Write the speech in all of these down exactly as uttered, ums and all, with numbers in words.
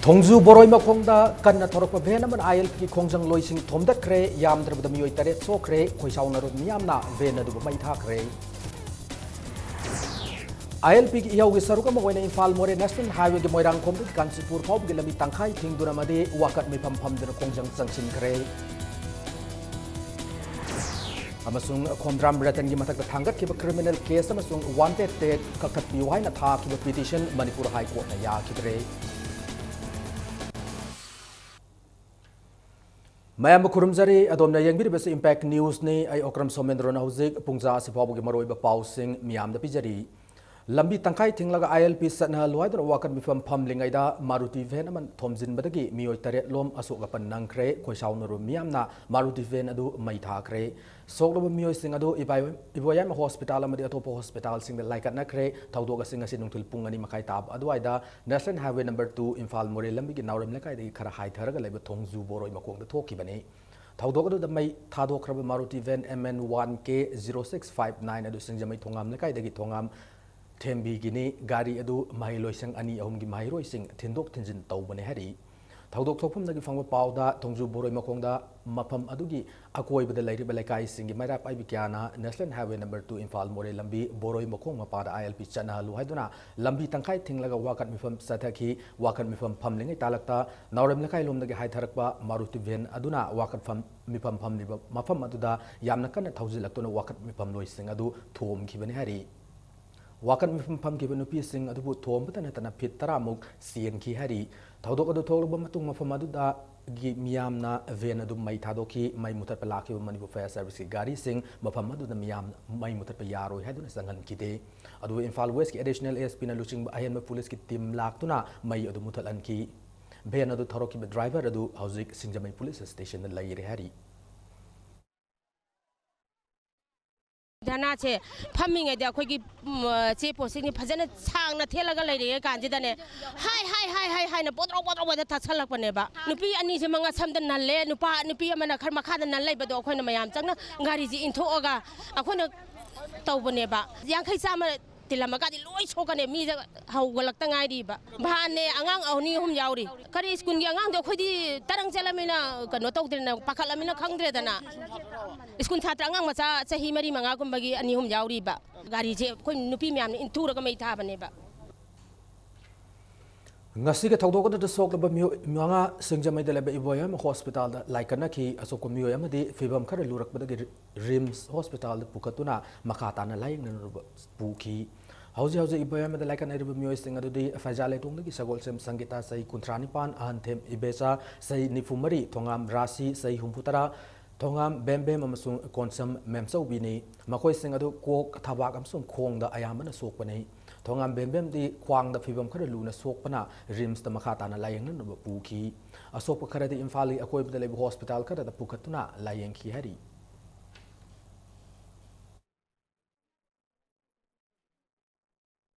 ꯊꯣꯡꯖꯨ ꯕꯣꯔꯣꯏ ꯃꯈꯣꯡꯗ ꯀꯟꯅ ꯊꯧꯔꯛꯄ ꯚꯦꯟ ꯑꯃꯅ ILPꯒꯤ ꯈꯣꯡꯖꯪ ꯂꯣꯏꯁꯤꯡ ꯊꯣꯝꯗꯠꯈ꯭ꯔꯦ꯫ ꯌꯥꯝꯗ꯭ꯔꯕꯗ ꯃꯤꯑꯣꯏ ꯇꯔꯦꯠ ꯁꯣꯛꯈ꯭ꯔꯦ꯫ ꯈꯣꯏꯁꯥꯎꯅꯔꯕ ꯃꯤꯌꯥꯝꯅ ꯚꯦꯟ ꯑꯗꯨꯕꯨ ꯃꯩ ꯊꯥꯈ꯭ꯔꯦ꯫ ILPꯒꯤ ꯏꯍꯧꯒꯤ ꯁꯔꯨꯛ ꯑꯃ ꯑꯣꯏꯅ ꯏꯝꯐꯥꯜ ꯃꯣꯔꯦ ꯅꯦꯁꯅꯦꯜ ꯍꯥꯏꯋꯦꯒꯤ ꯃꯣꯏꯔꯥꯡꯈꯣꯝꯗꯒꯤ ꯀꯥꯟꯆꯤꯄꯨꯔ ꯐꯥꯎꯕꯒꯤ ꯂꯝꯕꯤ ꯇꯪꯈꯥꯏ ꯊꯤꯡꯗꯨꯅ ꯑꯃꯗꯤ ꯋꯥꯀꯠ ꯃꯤꯐꯝ ꯐꯝꯗꯨꯅ ꯈꯣꯡꯖꯪ ꯆꯪꯁꯤꯟꯈ꯭ꯔꯦ꯫ ꯑꯃꯁꯨꯡ ꯈꯣꯝꯗ꯭ꯔꯥꯝ ꯔꯇꯟꯒꯤ ꯃꯊꯛꯇ ꯊꯥꯡꯒꯠꯈꯤꯕ criminal case ꯑꯃꯁꯨꯡ wanted tag ꯀꯛꯊꯠꯄꯤꯌꯨ ꯍꯥꯏꯅ ꯊꯥꯈꯤꯕ petition ꯃꯅꯤꯄꯨꯔ High Courtꯅ ꯌꯥꯈꯤꯗ꯭ꯔꯦ꯫ ꯃꯌꯥꯝꯕꯨ ꯈꯨꯔꯨꯝꯖꯔꯤ꯫ ꯑꯗꯣꯝꯅ ꯌꯦꯡꯕꯤꯔꯤꯕꯁꯤ Impact Newsꯅꯤ꯫ ꯑꯩ ꯑꯣꯀ꯭ꯔꯝ ꯁꯣꯃꯦꯟꯗ꯭ꯔꯣꯅ ꯍꯧꯖꯤꯛ ꯄꯨꯡꯖꯥ ꯑꯁꯤ ꯐꯥꯎꯕꯒꯤ ꯃꯔꯨꯑꯣꯏꯕ ꯄꯥꯎꯁꯤꯡ ꯃꯤꯌꯥꯝꯗ ꯄꯤꯖꯔꯤ꯫ ꯂꯝꯕꯤ ꯇꯪꯈꯥꯏ ꯊꯤꯡꯂꯒ ILP ꯆꯠꯅꯍꯜꯂꯨ ꯍꯥꯏꯗꯨꯅ ꯋꯥꯀꯠ ꯃꯤꯐꯝ ꯐꯝꯂꯤꯉꯩꯗ ꯃꯥꯔꯨꯇꯤ ꯚꯦꯟ ꯑꯃ ꯊꯣꯝꯖꯤꯟꯕꯗꯒꯤ ꯃꯤꯑꯣꯏ ꯇꯔꯦꯠ ꯂꯣꯝ ꯑꯁꯣꯛ ꯑꯄꯟ ꯅꯪꯈ꯭ꯔꯦ꯫ ꯈꯣꯏꯁꯥꯎꯅꯔꯨ ꯃꯤꯌꯥꯝꯅ ꯃꯥꯔꯨꯇꯤ ꯚꯦꯟ ꯑꯗꯨ ꯃꯩ ꯊꯥꯈ꯭ꯔꯦ꯫ ꯁꯣꯛꯂꯕ ꯃꯤꯑꯣꯏꯁꯤꯡ ꯑꯗꯨ ꯏꯕꯥꯏ-, ꯏꯕꯣꯌꯥꯏꯃ ꯍꯣꯁꯄꯤꯇꯥꯜ ꯑꯃꯗꯤ ꯑꯇꯣꯞꯄ ꯍꯣꯁꯄꯤꯇꯥꯜꯁꯤꯡꯗ ꯂꯥꯏꯀꯠꯅꯈ꯭ꯔꯦ꯫ ꯊꯧꯗꯣꯛ ꯑꯁꯤ ꯉꯁꯤ ꯅꯨꯡꯊꯤꯜ ꯄꯨꯡ ꯑꯅꯤ ꯃꯈꯥꯏ ꯇꯥꯕ ꯑꯗꯨꯋꯥꯏꯗ National Highway number two Imphal ꯃꯣꯔꯦ ꯂꯝꯕꯤꯒꯤ ꯅꯥꯎꯔꯦꯝ ꯂꯩꯀꯥꯏꯗꯒꯤ ꯈꯔ ꯍꯥꯏꯊꯔꯒ ꯂꯩꯕ ꯊꯣꯡꯖꯨ ꯕꯣꯔꯣꯏ ꯃꯈꯣꯡꯗ ꯊꯣꯛꯈꯤꯕꯅꯤ꯫ ꯊꯧꯗꯣꯛ ꯑꯗꯨꯗ ꯃꯩ ꯊꯥꯗꯣꯛꯈ꯭ꯔꯕ Maruti van MN one K zero six five nine ꯑꯗꯨ ꯁꯤꯡꯖꯃꯩ ꯊꯣꯉꯥꯝ ꯂꯩꯀꯥꯏꯗꯒꯤ ꯊꯣꯉꯥꯝ ꯊꯦꯝꯕꯤꯒꯤꯅꯤ꯫ ꯒꯥꯔꯤ ꯑꯗꯨ ꯃꯍꯩꯂꯣꯏꯁꯪ ꯑꯅꯤ ꯑꯍꯨꯝꯒꯤ ꯃꯍꯩꯔꯣꯏꯁꯤꯡ ꯊꯤꯟꯗꯣꯛ ꯊꯤꯟꯖꯤꯟ ꯇꯧꯕꯅꯤ ꯍꯥꯏꯔꯤ꯫ ꯊꯧꯗꯣꯛ ꯊꯣꯛꯐꯝꯗꯒꯤ ꯐꯪꯕ ꯄꯥꯎꯗ ꯊꯣꯡꯖꯨ ꯕꯣꯔꯣꯏ ꯃꯈꯣꯡꯗ ꯃꯐꯝ ꯑꯗꯨꯒꯤ ꯑꯀꯣꯏꯕꯗ ꯂꯩꯔꯤꯕ ꯂꯩꯀꯥꯏꯁꯤꯡꯒꯤ ꯃꯩꯔꯥ ꯄꯥꯏꯕꯤ ꯀꯌꯥꯅ National Highway number two Imphal ꯃꯣꯔꯦ ꯂꯝꯕꯤ ꯕꯣꯔꯣꯏ ꯃꯈꯣꯡ ꯃꯄꯥꯗ ILP ꯆꯠꯅꯍꯜꯂꯨ ꯍꯥꯏꯗꯨꯅ ꯂꯝꯕꯤ ꯇꯪꯈꯥꯏ ꯊꯤꯡꯂꯒ ꯋꯥꯀꯠ ꯃꯤꯐꯝ ꯆꯠꯊꯈꯤ꯫ ꯋꯥꯀꯠ ꯃꯤꯐꯝ ꯐꯝꯂꯤꯉꯩ ꯇꯥꯂꯛꯇ ꯅꯥꯎꯔꯦꯝ ꯂꯩꯀꯥꯏꯂꯣꯝꯗꯒꯤ ꯍꯥꯏꯊꯔꯛꯄ ꯃꯥꯔꯨꯇꯤ ꯚꯦꯟ ꯑꯗꯨꯅ ꯋꯥꯀꯠ ꯐꯝ-, ꯃꯤꯐꯝ ꯐꯝꯂꯤꯕ ꯃꯐꯝ ꯑꯗꯨꯗ ꯌꯥꯝꯅ ꯀꯟꯅ ꯊꯧꯖꯤꯜꯂꯛꯇꯨꯅ ꯋꯥꯀꯠ ꯃꯤꯐꯝꯂꯣꯏꯁꯤꯡ ꯑꯗꯨ ꯊꯣꯝꯈꯤꯕꯅꯤ ꯍꯥꯏꯔꯤ꯫ ꯋꯥꯀꯠ ꯃꯤꯐꯝ ꯐꯝꯈꯤꯕ ꯅꯨꯄꯤꯁꯤꯡ ꯑꯗꯨꯕꯨ ꯊꯣꯝꯕꯇ ꯅꯠꯇꯅ ꯐꯤꯠ ꯇꯔꯥꯃꯨꯛ ꯆꯦꯟꯈꯤ ꯍꯥꯏꯔꯤ꯫ ꯊꯧꯗꯣꯛ ꯑꯗꯨ ꯊꯣꯛꯂꯕ ꯃꯇꯨꯡ ꯃꯐꯝ ꯑꯗꯨꯗꯒꯤ ꯃꯤꯌꯥꯝꯅ ꯚꯦꯟ ꯑꯗꯨ ꯃꯩ ꯊꯥꯗꯣꯛꯈꯤ꯫ ꯃꯩ ꯃꯨꯊꯠꯄ ꯂꯥꯛꯈꯤꯕ ꯃꯅꯤꯄꯨꯔ Fire Serviceꯀꯤ ꯒꯥꯔꯤꯁꯤꯡ ꯃꯐꯝ ꯑꯗꯨꯗ ꯃꯤꯌꯥꯝ ꯃꯩ ꯃꯨꯊꯠꯄ ꯌꯥꯔꯣꯏ ꯍꯥꯏꯗꯨꯅ ꯆꯪꯍꯟꯈꯤꯗꯦ꯫ ꯑꯗꯨꯕꯨ ꯏꯝꯐꯥꯜ Westꯀꯤ Additional SPꯅ ꯂꯨꯆꯤꯡꯕ ꯑꯍꯦꯟꯕ ꯄꯨꯂꯤꯁꯀꯤ team ꯂꯥꯛꯇꯨꯅ ꯃꯩ ꯑꯗꯨ ꯃꯨꯊꯠꯍꯟꯈꯤ꯫ ꯚꯦꯟ ꯑꯗꯨ ꯊꯧꯔꯛꯈꯤꯕ driver ꯑꯗꯨ ꯍꯧꯖꯤꯛ ꯁꯤꯡꯖꯃꯩ ꯄꯨꯂꯤꯁ stationꯗ ꯂꯩꯔꯦ ꯍꯥꯏꯔꯤ꯫ ꯙꯔꯅꯥꯁꯦ ꯐꯝꯃꯤꯉꯩꯗ ꯑꯩꯈꯣꯏꯒꯤ, ꯎꯝ, ꯆꯦ ꯄꯣꯠꯁꯤꯡꯁꯦ ꯐꯖꯅ ꯁꯥꯡꯅ ꯊꯦꯠꯂꯒ ꯂꯩꯔꯤꯉꯩ ꯀꯥꯟꯁꯤꯗꯅꯦ, ꯍꯥꯏ, ꯍꯥꯏ, ꯍꯥꯏ, ꯍꯥꯏ, ꯍꯥꯏꯅ ꯕꯣꯗ꯭ꯔꯣ, ꯕꯣꯗ꯭ꯔꯣ, ꯕꯣꯗ꯭ꯔꯣ ꯇꯥꯁꯜꯂꯛꯄꯅꯦꯕ꯫ ꯅꯨꯄꯤ ꯑꯅꯤꯁꯦ ꯃꯉꯛꯁꯝꯗ ꯅꯜꯂꯦ, ꯅꯨꯄꯥ, ꯅꯨꯄꯤ ꯑꯃꯅ ꯈꯔ ꯃꯈꯥꯗ ꯅꯜ ꯂꯩꯕꯗꯣ ꯑꯩꯈꯣꯏꯅ ꯃꯌꯥꯝ ꯆꯪꯅ ꯒꯥꯔꯤꯁꯤ ꯏꯟꯊꯣꯛꯑꯒ ꯑꯩꯈꯣꯏꯅ ꯇꯧꯕꯅꯦꯕ꯫ ꯌꯥꯡꯈꯩ ꯆꯥꯝꯃ ꯇꯤꯜꯂꯝꯃꯒꯗꯤ ꯂꯣꯏ ꯁꯣꯛꯀꯅꯤ꯫ ꯃꯤꯁꯦ ꯍꯧꯒꯠꯂꯛꯇ ꯉꯥꯏꯔꯤꯕ꯫ ꯚꯥꯟꯅꯦ, ꯑꯉꯥꯡ ꯑꯅꯤ ꯑꯍꯨꯝ ꯌꯥꯎꯔꯤ꯫ ꯀꯔꯤ ꯁ꯭ꯀꯨꯜꯒꯤ ꯑꯉꯥꯡꯗꯣ? ꯑꯩꯈꯣꯏꯗꯤ ꯇꯔꯪ ꯆꯠꯂꯃꯤꯅ ꯀꯩꯅꯣ ꯇꯧꯗ꯭ꯔꯦꯅ, ꯄꯥꯈꯠꯂꯃꯤꯅ ꯈꯪꯗ꯭ꯔꯦꯗꯅ꯫ ꯁ꯭ꯀꯨꯜ ꯁꯥꯇ꯭ꯔ ꯑꯉꯥꯡ ꯃꯆꯥ ꯆꯍꯤ ꯃꯔꯤ ꯃꯉꯥꯒꯨꯝꯕꯒꯤ ꯑꯅꯤ ꯑꯍꯨꯝ ꯌꯥꯎꯔꯤꯕ꯫ ꯒꯥꯔꯤꯁꯦ ꯑꯩꯈꯣꯏ ꯅꯨꯄꯤ ꯃꯌꯥꯝꯅ ꯏꯟꯊꯨꯔꯒ ꯃꯩ ꯊꯥꯕꯅꯦꯕ꯫ ꯉꯁꯤꯒꯤ ꯊꯧꯗꯣꯛ ꯑꯗꯨꯗ ꯁꯣꯛꯂꯕ ꯃꯤꯑꯣꯏ ꯃꯉꯥ ꯁꯤꯡꯖꯃꯩꯗ ꯂꯩꯕ ꯏꯕꯣꯌꯥꯏꯃ ꯍꯣꯁꯄꯤꯇꯥꯜꯗ ꯂꯥꯏꯀꯠꯅꯈꯤ꯫ ꯑꯁꯣꯛꯄ ꯃꯤꯑꯣꯏ ꯑꯃꯗꯤ ꯐꯤꯕꯝ ꯈꯔ ꯂꯨꯔꯛꯄꯗꯒꯤ ꯔꯤꯝꯁ ꯍꯣꯁꯄꯤꯇꯥꯜꯗ ꯄꯨꯈꯠꯇꯨꯅ ꯃꯈꯥ ꯇꯥꯅ ꯂꯥꯌꯦꯡꯅꯅꯕ ꯄꯨꯈꯤ꯫ ꯍꯧꯖꯤꯛ ꯍꯧꯖꯤꯛ ꯏꯕꯣꯌꯥꯏꯃꯗ ꯂꯥꯏꯀꯠꯅꯔꯤꯕ ꯃꯤꯑꯣꯏꯁꯤꯡ ꯑꯗꯨꯗꯤ ꯐꯩꯖꯥ ꯂꯩꯇꯣꯡꯗꯒꯤ ꯁꯒꯣꯜꯁꯦꯝ ꯁꯪꯒꯤꯇꯥ, ꯆꯍꯤ ꯀꯨꯟꯊ꯭ꯔꯥ ꯅꯤꯄꯥꯟ, ꯑꯍꯟꯊꯦꯝ ꯏꯕꯦꯆꯥ, ꯆꯍꯤ ꯅꯤꯐꯨ ꯃꯔꯤ, ꯊꯣꯉꯥꯝ ꯔꯥꯁꯤ, ꯆꯍꯤ ꯍꯨꯝꯐꯨ ꯇꯔꯥ, ꯊꯣꯉꯥꯝ ꯕꯦꯝꯕꯦꯝ ꯑꯃꯁꯨꯡ ꯀꯣꯟꯁꯝ ꯃꯦꯝꯆꯧꯕꯤꯅꯤ꯫ ꯃꯈꯣꯏꯁꯤꯡ ꯑꯗꯨ ꯀꯣꯛ, ꯊꯕꯥꯛ ꯑꯃꯁꯨꯡ ꯈꯣꯡꯗ ꯑꯌꯥꯝꯕꯅ ꯁꯣꯛꯄꯅꯤ꯫ ꯊꯣꯉꯥꯝ ꯕꯦꯝꯕꯦꯝꯗꯤ ꯈ꯭ꯋꯥꯡꯗ ꯐꯤꯕꯝ ꯈꯔ ꯂꯨꯅ ꯁꯣꯛꯄꯅ ꯔꯤꯝꯁꯇ ꯃꯈꯥ ꯇꯥꯅ ꯂꯥꯌꯦꯡꯅꯅꯕ ꯄꯨꯈꯤ꯫ ꯑꯁꯣꯛꯄ ꯈꯔꯗꯤ ꯏꯝꯐꯥꯜꯒꯤ ꯑꯀꯣꯏꯕꯗ ꯂꯩꯕ ꯍꯣꯁꯄꯤꯇꯥꯜ ꯈꯔꯗ ꯄꯨꯈꯠꯇꯨꯅ ꯂꯥꯌꯦꯡꯈꯤ ꯍꯥꯏꯔꯤ꯫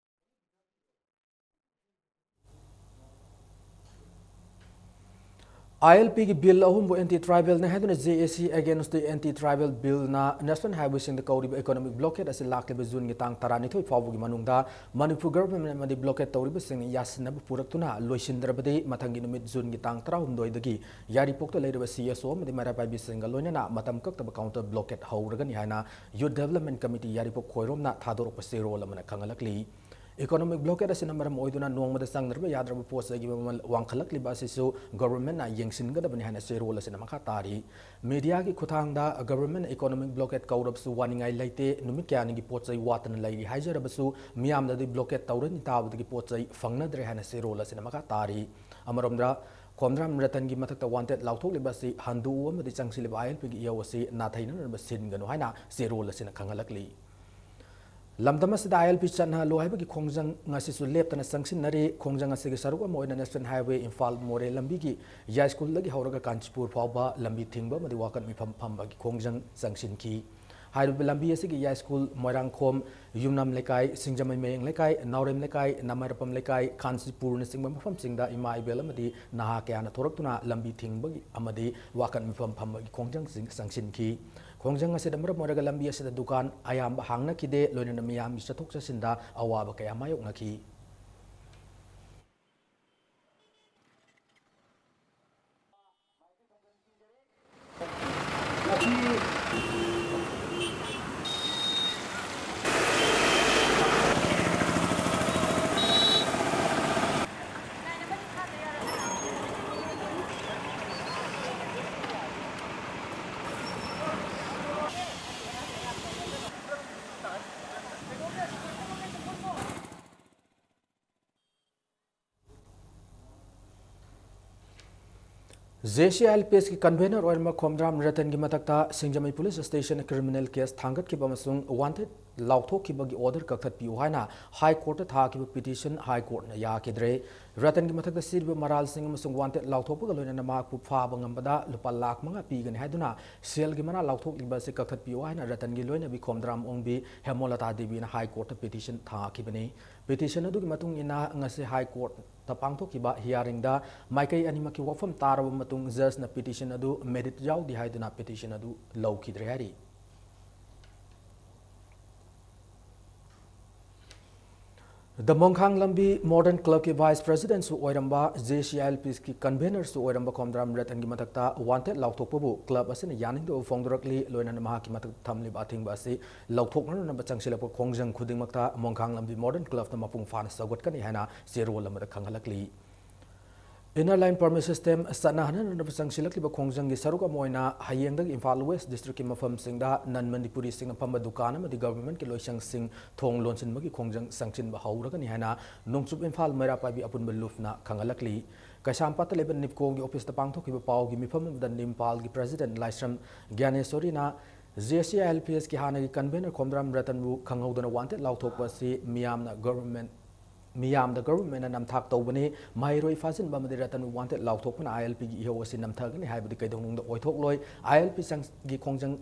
ILPꯒꯤ ꯕꯤꯜ ꯑꯍꯨꯝꯕꯨ anti tribalꯅꯤ ꯍꯥꯏꯗꯨꯅ JAC against the anti tribal billꯅ National Highwayꯁꯤꯡꯗ ꯀꯧꯔꯤꯕ economic blockade ꯑꯁꯤ ꯂꯥꯛꯂꯤꯕ ꯖꯨꯟꯒꯤ ꯇꯥꯡ ꯇꯔꯥꯅꯤꯊꯣꯏ ꯐꯥꯎꯕꯒꯤ ꯃꯅꯨꯡꯗ ꯃꯅꯤꯄꯨꯔ government ꯑꯃꯗꯤ blockade ꯇꯧꯔꯤꯕꯁꯤꯡꯅ ꯌꯥꯁꯤꯟꯅꯕ ꯄꯨꯔꯛꯇꯨꯅ ꯂꯣꯏꯁꯤꯟꯗ꯭ꯔꯕꯗꯤ ꯃꯊꯪꯒꯤ ꯅꯨꯃꯤꯠ ꯖꯨꯟꯒꯤ ꯇꯥꯡ ꯇꯔꯥꯍꯨꯝꯗꯣꯏꯗꯒꯤ ꯌꯥꯏꯔꯤꯄꯣꯛꯇ ꯂꯩꯔꯤꯕ CSO ꯑꯃꯗꯤ ꯃꯩꯔꯥ ꯄꯥꯏꯕꯤꯁꯤꯡꯒ ꯂꯣꯏꯅꯅ ꯃꯇꯝ ꯀꯛꯇꯕ counter blockade ꯍꯧꯔꯒꯅꯤ ꯍꯥꯏꯅ Youth Development Committee ꯌꯥꯏꯔꯤꯄꯣꯛ ꯈꯣꯏꯔꯣꯝꯅ ꯊꯥꯗꯣꯔꯛꯄ ꯆꯦꯔꯣꯜ ꯑꯃꯅ ꯈꯪꯍꯜꯂꯛꯂꯤ꯫ Economic blockade ꯑꯁꯤꯅ ꯃꯔꯝ ꯑꯣꯏꯗꯨꯅ ꯅꯣꯡꯃꯗ ꯆꯪꯗ꯭ꯔꯕ ꯌꯥꯗ꯭ꯔꯕ ꯄꯣꯠ ꯆꯩꯒꯤ ꯃꯃꯜ ꯋꯥꯡꯈꯠꯂꯛꯂꯤꯕ ꯑꯁꯤꯁꯨ governmentꯅ ꯌꯦꯡꯁꯤꯟꯒꯗꯕꯅꯤ ꯍꯥꯏꯅ ꯆꯦꯔꯣꯜ ꯑꯁꯤꯅ ꯃꯈꯥ ꯇꯥꯔꯤ꯫ Mediaꯒꯤ ꯈꯨꯠꯊꯥꯡꯗ governmentꯅ economic blockade ꯀꯧꯔꯕꯁꯨ ꯋꯥꯅꯤꯡꯉꯥꯏ ꯂꯩꯇꯦ, ꯅꯨꯃꯤꯠ ꯀꯌꯥꯅꯤꯒꯤ ꯄꯣꯠ ꯆꯩ ꯋꯥꯠꯇꯅ ꯂꯩꯔꯤ ꯍꯥꯏꯖꯔꯕꯁꯨ ꯃꯤꯌꯥꯝꯗꯗꯤ blockade ꯇꯧꯔꯅꯤ ꯇꯥꯕꯗꯒꯤ ꯄꯣꯠ ꯆꯩ ꯐꯪꯅꯗ꯭ꯔꯦ ꯍꯥꯏꯅ ꯆꯦꯔꯣꯜ ꯑꯁꯤꯅ ꯃꯈꯥ ꯇꯥꯔꯤ꯫ ꯑꯃꯔꯣꯝꯗ ꯈꯣꯝꯗ꯭ꯔꯥꯝ ꯔꯇꯟꯒꯤ ꯃꯊꯛꯇ wanted ꯂꯥꯎꯊꯣꯛꯂꯤꯕ ꯑꯁꯤ ꯍꯟꯗꯣꯛꯎ ꯑꯃꯗꯤ ꯆꯪꯁꯤꯜꯂꯤꯕ ILPꯒꯤ ꯏꯍꯧ ꯑꯁꯤ ꯅꯥꯊꯩꯅꯅꯕ ꯁꯤꯟꯒꯅꯨ ꯍꯥꯏꯅ ꯆꯦꯔꯣꯜ ꯑꯁꯤꯅ ꯈꯪꯍꯜꯂꯛꯂꯤ꯫ ꯂꯝꯗꯝ ꯑꯁꯤꯗ ILP ꯆꯠꯅꯍꯜꯂꯨ ꯍꯥꯏꯕꯒꯤ ꯈꯣꯡꯖꯪ ꯉꯁꯤꯁꯨ ꯂꯦꯞꯇꯅ ꯆꯪꯁꯤꯟꯅꯔꯤ꯫ ꯈꯣꯡꯖꯪ ꯑꯁꯤꯒꯤ ꯁꯔꯨꯛ ꯑꯃ ꯑꯣꯏꯅ National Highway ꯏꯝꯐꯥꯜ ꯃꯣꯔꯦ ꯂꯝꯕꯤꯒꯤ ꯌꯥꯏꯁ꯭ꯀꯨꯜꯗꯒꯤ ꯍꯧꯔꯒ ꯀꯥꯟꯆꯤꯄꯨꯔ ꯐꯥꯎꯕ ꯂꯝꯕꯤ ꯊꯤꯡꯕ ꯑꯃꯗꯤ ꯋꯥꯀꯠ ꯃꯤꯐꯝ ꯐꯝꯕꯒꯤ ꯈꯣꯡꯖꯪ ꯆꯪꯁꯤꯟꯈꯤ꯫ ꯍꯥꯏꯔꯤꯕ ꯂꯝꯕꯤ ꯑꯁꯤꯒꯤ ꯌꯥꯏꯁ꯭ꯀꯨꯜ, ꯃꯣꯏꯔꯥꯡꯈꯣꯝ, ꯌꯨꯝꯅꯥꯝ ꯂꯩꯀꯥꯏ, ꯁꯤꯡꯖꯃꯩ ꯃꯌꯦꯡ ꯂꯩꯀꯥꯏ, ꯅꯥꯎꯔꯦꯝ ꯂꯩꯀꯥꯏ, ꯅꯃꯥꯏꯔꯄꯝ ꯂꯩꯀꯥꯏ, ꯀꯥꯟꯆꯤꯄꯨꯔꯅꯆꯤꯡꯕ ꯃꯐꯝꯁꯤꯡꯗ ꯏꯃꯥ ꯏꯕꯦꯜ ꯑꯃꯗꯤ ꯅꯍꯥ ꯀꯌꯥꯅ ꯊꯣꯔꯛꯇꯨꯅ ꯂꯝꯕꯤ ꯊꯤꯡꯕꯒꯤ ꯑꯃꯗꯤ ꯋꯥꯀꯠ ꯃꯤꯐꯝ ꯐꯝꯕꯒꯤ ꯈꯣꯡꯖꯪꯁꯤꯡ ꯆꯪꯁꯤꯟꯈꯤ꯫ ꯈꯣꯡꯖꯪ ꯑꯁꯤꯗ ꯃꯔꯝ ꯑꯣꯏꯔꯒ ꯂꯝꯕꯤ ꯑꯁꯤꯗ ꯗꯨꯀꯥꯟ ꯑꯌꯥꯝꯕ ꯍꯥꯡꯅꯈꯤꯗꯦ, ꯂꯣꯏꯅꯅ ꯃꯤꯌꯥꯝꯒꯤ ꯆꯠꯊꯣꯛ ꯆꯠꯁꯤꯟꯗ ꯑꯋꯥꯕ ꯀꯌꯥ ꯃꯥꯌꯣꯛꯅꯈꯤ꯫ JCILPS ꯀꯤ convener ꯑꯣꯏꯔꯝꯕ ꯈꯣꯝꯗ꯭ꯔꯥꯝ ꯔꯇꯟꯒꯤ ꯃꯊꯛꯇ ꯁꯤꯡꯖꯃꯩ police station ꯗ criminal case ꯊꯥꯡꯒꯠꯈꯤꯕ ꯑꯃꯁꯨꯡ wanted ꯂꯥꯎꯊꯣꯛꯈꯤꯕꯒꯤ order ꯀꯛꯊꯠꯄꯤꯌꯨ ꯍꯥꯏꯅ High Court ꯇ ꯊꯥꯈꯤꯕ petition High Court ꯅ ꯌꯥꯈꯤꯗ꯭ꯔꯦ꯫ ꯔꯇꯟꯒꯤ ꯃꯊꯛꯇ ꯁꯤꯔꯤꯕ ꯃꯔꯥꯜꯁꯤꯡ ꯑꯃꯁꯨꯡ wanted ꯂꯥꯎꯊꯣꯛꯄꯒ ꯂꯣꯏꯅꯅ ꯃꯍꯥꯛꯄꯨ ꯐꯥꯕ ꯉꯝꯕꯗ ꯂꯨꯄꯥ ꯂꯥꯈ ꯃꯉꯥ ꯄꯤꯒꯅꯤ ꯍꯥꯏꯗꯨꯅ ꯁꯦꯜꯒꯤ ꯃꯅꯥ ꯂꯥꯎꯊꯣꯛꯂꯤꯕ ꯑꯁꯤ ꯀꯛꯊꯠꯄꯤꯌꯨ ꯍꯥꯏꯅ ꯔꯇꯟꯒꯤ ꯂꯣꯏꯅꯕꯤ ꯈꯣꯝꯗ꯭ꯔꯥꯝ ꯑꯣꯡꯕꯤ ꯍꯦꯃꯣꯂꯇꯥ ꯗꯦꯕꯤꯅ High Court ꯇ petition ꯊꯥꯈꯤꯕꯅꯤ꯫ Petition ꯑꯗꯨꯒꯤ ꯃꯇꯨꯡ ꯏꯟꯅ ꯉꯁꯤ High Court ꯇ ꯄꯥꯡꯊꯣꯛꯈꯤꯕ hearing ꯗ ꯃꯥꯏꯀꯩ ꯑꯅꯤꯃꯛꯀꯤ ꯋꯥꯐꯝ ꯇꯥꯔꯕ ꯃꯇꯨꯡ, judge ꯅ petition ꯑꯗꯨ merit ꯌꯥꯎꯗꯦ ꯍꯥꯏꯗꯨꯅ petition ꯑꯗꯨ ꯂꯧꯈꯤꯗ꯭ꯔꯦ ꯍꯥꯏꯔꯤ꯫ ꯗ ꯃꯣꯡꯈꯥꯡ ꯂꯝꯕꯤ Modern Club ꯀꯤ vice president ꯁꯨ ꯑꯣꯏꯔꯝꯕ, JCILPS ꯀꯤ convener ꯁꯨ ꯑꯣꯏꯔꯝꯕ ꯈꯣꯝꯗ꯭ꯔꯥꯝ ꯔꯇꯟꯒꯤ ꯃꯊꯛꯇ wanted ꯂꯥꯎꯊꯣꯛꯄꯕꯨ club ꯑꯁꯤꯅ ꯌꯥꯅꯤꯡꯗꯕ ꯐꯣꯡꯗꯣꯔꯛꯂꯤ꯫ ꯂꯣꯏꯅꯅ ꯃꯍꯥꯛꯀꯤ ꯃꯊꯛꯇ ꯊꯝꯂꯤꯕ ꯑꯊꯤꯡꯕ ꯑꯁꯤ ꯂꯧꯊꯣꯛꯅꯅꯕ ꯆꯪꯁꯤꯜꯂꯛꯄ ꯈꯣꯡꯖꯪ ꯈꯨꯗꯤꯡꯃꯛꯇ ꯃꯣꯡꯈꯥꯡ ꯂꯝꯕꯤ Modern Club ꯅ ꯃꯄꯨꯡ ꯐꯥꯅ ꯁꯧꯒꯠꯀꯅꯤ ꯍꯥꯏꯅ ꯆꯦꯔꯣꯜ ꯑꯃꯗ ꯈꯪꯍꯜꯂꯛꯂꯤ꯫ Inner line permit system ꯆꯠꯅꯍꯟꯅꯅꯕ ꯆꯪꯁꯤꯜꯂꯛꯂꯤꯕ ꯈꯣꯡꯖꯪꯒꯤ ꯁꯔꯨꯛ ꯑꯃ ꯑꯣꯏꯅ ꯍꯌꯦꯡꯗꯒꯤ ꯏꯝꯐꯥꯜ West district ꯀꯤ ꯃꯐꯝꯁꯤꯡꯗ non ꯃꯅꯤꯄꯨꯔꯤꯁꯤꯡꯅ ꯐꯝꯕ ꯗꯨꯀꯥꯟ ꯑꯃꯗꯤ government ꯀꯤ ꯂꯣꯏꯁꯪꯁꯤꯡ ꯊꯣꯡ ꯂꯣꯟꯁꯤꯟꯕꯒꯤ ꯈꯣꯡꯖꯪ ꯆꯪꯁꯤꯟꯕ ꯍꯧꯔꯒꯅꯤ ꯍꯥꯏꯅ ꯅꯣꯡꯆꯨꯞ ꯏꯝꯐꯥꯜ ꯃꯩꯔꯥ ꯄꯥꯏꯕꯤ ꯑꯄꯨꯟꯕ ꯂꯨꯞꯅ ꯈꯪꯍꯜꯂꯛꯂꯤ꯫ ꯀꯩꯁꯥꯝꯄꯥꯠꯇ ꯂꯩꯕ NIPCO ꯒꯤ office ꯇ ꯄꯥꯡꯊꯣꯛꯈꯤꯕ ꯄꯥꯎꯒꯤ ꯃꯤꯐꯝ ꯑꯃꯗ ꯅꯤꯝꯄꯥꯜꯒꯤ president ꯂꯥꯏꯁ꯭ꯔꯝ ꯒ꯭ꯌꯥꯅꯦꯁꯣꯔꯤꯅ JCILPS ꯀꯤ ꯍꯥꯟꯅꯒꯤ convener ꯈꯣꯝꯗ꯭ꯔꯥꯝ ꯔꯇꯟꯕꯨ ꯈꯪꯍꯧꯗꯅ wanted ꯂꯥꯎꯊꯣꯛꯄ ꯑꯁꯤ ꯃꯤꯌꯥꯝꯅ government ꯃꯤꯌꯥꯝꯗ government ꯅ ꯅꯝꯊꯥꯛ ꯇꯧꯕꯅꯤ, ꯃꯍꯩꯔꯣꯏ ꯐꯥꯖꯤꯟꯕ ꯑꯃꯗꯤ ꯔꯇꯟꯕꯨ wanted ꯂꯥꯎꯊꯣꯛꯄꯅ ILP ꯒꯤ ꯏꯍꯧ ꯑꯁꯤ ꯅꯝꯊꯒꯅꯤ ꯍꯥꯏꯕꯗꯤ ꯀꯩꯗꯧꯅꯨꯡꯗ ꯑꯣꯏꯊꯣꯛꯂꯣꯏ꯫ ILP ꯆꯪ-, ꯒꯤ ꯈꯣꯡꯖꯪ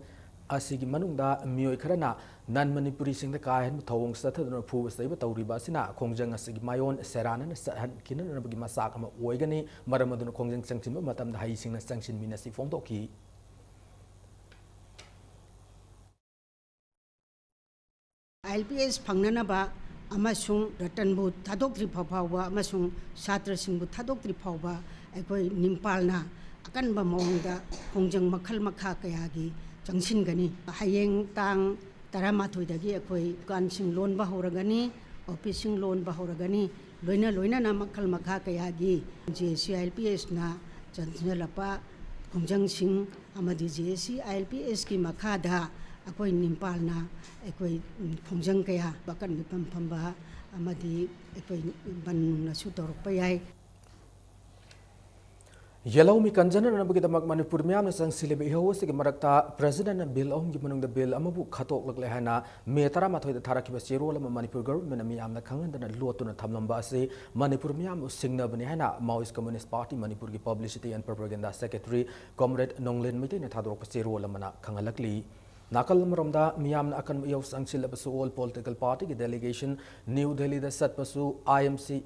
ꯑꯁꯤꯒꯤ ꯃꯅꯨꯡꯗ ꯃꯤꯑꯣꯏ ꯈꯔꯅ non ꯃꯅꯤꯄꯨꯔꯤꯁꯤꯡꯗ ꯀꯥ ꯍꯦꯟꯕ ꯊꯧꯑꯣꯡ ꯆꯠꯊꯗꯨꯅ ꯐꯨꯕ ꯆꯩꯕ ꯇꯧꯔꯤꯕ ꯑꯁꯤꯅ ꯈꯣꯡꯖꯪ ꯑꯁꯤꯒꯤ ꯃꯥꯌꯣꯟ ꯁꯦꯔꯥꯟꯅꯅ ꯆꯠꯍꯟꯈꯤꯅꯅꯕꯒꯤ ꯃꯆꯥꯛ ꯑꯃ ꯑꯣꯏꯒꯅꯤ꯫ ꯃꯔꯝ ꯑꯗꯨꯅ ꯈꯣꯡꯖꯪ ꯆꯪꯁꯤꯟꯕ ꯃꯇꯝꯗ ꯍꯩꯁꯤꯡꯅ ꯆꯪꯁꯤꯟꯃꯤꯟꯅꯁꯤ ꯐꯣꯡꯗꯣꯛꯈꯤ꯫ ꯑꯥꯏ ꯑꯦꯜ ꯄꯤ ꯑꯦꯁ ꯐꯪꯅꯅꯕ ꯑꯃꯁꯨꯡ ꯔꯇꯟꯕꯨ ꯊꯥꯗꯣꯛꯇ꯭ꯔꯤ ꯐꯥꯎꯕ ꯑꯃꯁꯨꯡ ꯁꯥꯇ꯭ꯔꯁꯤꯡꯕꯨ ꯊꯥꯗꯣꯛꯇ꯭ꯔꯤ ꯐꯥꯎꯕ ꯑꯩꯈꯣꯏ ꯅꯤꯝꯄꯥꯜꯅ ꯑꯀꯟꯕ ꯃꯑꯣꯡꯗ ꯈꯣꯡꯖꯪ ꯃꯈꯜ ꯃꯈꯥ ꯀꯌꯥꯒꯤ ꯆꯪꯁꯤꯟꯒꯅꯤ꯫ ꯍꯌꯦꯡ ꯇꯥꯡ ꯇꯔꯥꯃꯥꯊꯣꯏꯗꯒꯤ ꯑꯩꯈꯣꯏ ꯗꯨꯀꯥꯟꯁꯤꯡ ꯂꯣꯟꯕ ꯍꯧꯔꯒꯅꯤ, ꯑꯣꯐꯤꯁꯁꯤꯡ ꯂꯣꯟꯕ ꯍꯧꯔꯒꯅꯤ, ꯂꯣꯏꯅ ꯂꯣꯏꯅꯅ ꯃꯈꯜ ꯃꯈꯥ ꯀꯌꯥꯒꯤ J S C I L P ꯑꯦꯁꯅ ꯆꯪꯁꯤꯜꯂꯛꯄ ꯈꯣꯡꯖꯪꯁꯤꯡ ꯑꯃꯗꯤ J S C I L P ꯑꯦꯁꯀꯤ ꯃꯈꯥꯗ ꯑꯩꯈꯣꯏ ꯅꯤꯝꯄꯥꯜꯅ ꯑꯩꯈꯣꯏ ꯈꯣꯡꯖꯪ ꯀꯌꯥ ꯑꯀꯟꯕ ꯏꯐꯝ ꯐꯝꯕ ꯑꯃꯗꯤ ꯑꯩꯈꯣꯏ ꯕꯟ ꯅꯨꯡꯅꯁꯨ ꯇꯧꯔꯛꯄ ꯌꯥꯏ꯫ ꯌꯦꯜꯍꯧꯃꯤ ꯀꯟꯖꯅꯅꯕꯒꯤꯗꯃꯛ ꯃꯅꯤꯄꯨꯔ ꯃꯤꯌꯥꯝꯅ ꯆꯪꯁꯤꯜꯂꯤꯕ ꯏꯍꯧ ꯑꯁꯤꯒꯤ ꯃꯔꯛꯇ ꯄ꯭ꯔꯁꯤꯗꯦꯟꯅ ꯕꯤꯜ ꯑꯍꯨꯝꯒꯤ ꯃꯅꯨꯡꯗ ꯕꯤꯜ ꯑꯃꯕꯨ ꯈꯠꯇꯣꯛꯂꯛꯂꯦ ꯍꯥꯏꯅ ꯃꯦ ꯇꯔꯥꯃꯥꯊꯣꯏꯗ ꯊꯥꯔꯛꯈꯤꯕ ꯆꯦꯔꯣꯜ ꯑꯃ ꯃꯅꯤꯄꯨꯔ ꯒꯚꯔꯟꯃꯦꯟꯠꯅ ꯃꯤꯌꯥꯝꯅ ꯈꯪꯍꯟꯗꯅ ꯂꯣꯠꯇꯨꯅ ꯊꯝꯂꯝꯕ ꯑꯁꯤ ꯃꯅꯤꯄꯨꯔ ꯃꯤꯌꯥꯝꯕꯨ ꯁꯤꯡꯅꯕꯅꯤ ꯍꯥꯏꯅ Maoist Communist Party ꯃꯅꯤꯄꯨꯔꯒꯤ Publicity and Propaganda Secretary Comrade ꯅꯣꯡꯂꯦꯟ ꯃꯩꯇꯩꯅ ꯊꯥꯗꯣꯔꯛꯄ ꯆꯦꯔꯣꯜ ꯑꯃꯅ ꯈꯪꯍꯜꯂꯛꯂꯤ꯫ ꯅꯥꯀꯜ ꯑꯃꯔꯣꯝꯗ ꯃꯤꯌꯥꯝꯅ ꯑꯀꯟꯕ ꯏꯍꯧ ꯆꯪꯁꯤꯜꯂꯕꯁꯨ All Political Partyꯒꯤ delegation ꯅ꯭ꯌꯨ ꯗꯦꯜꯂꯤꯗ ꯆꯠꯄꯁꯨ ꯑꯥꯏ ꯑꯦꯝ ꯁꯤ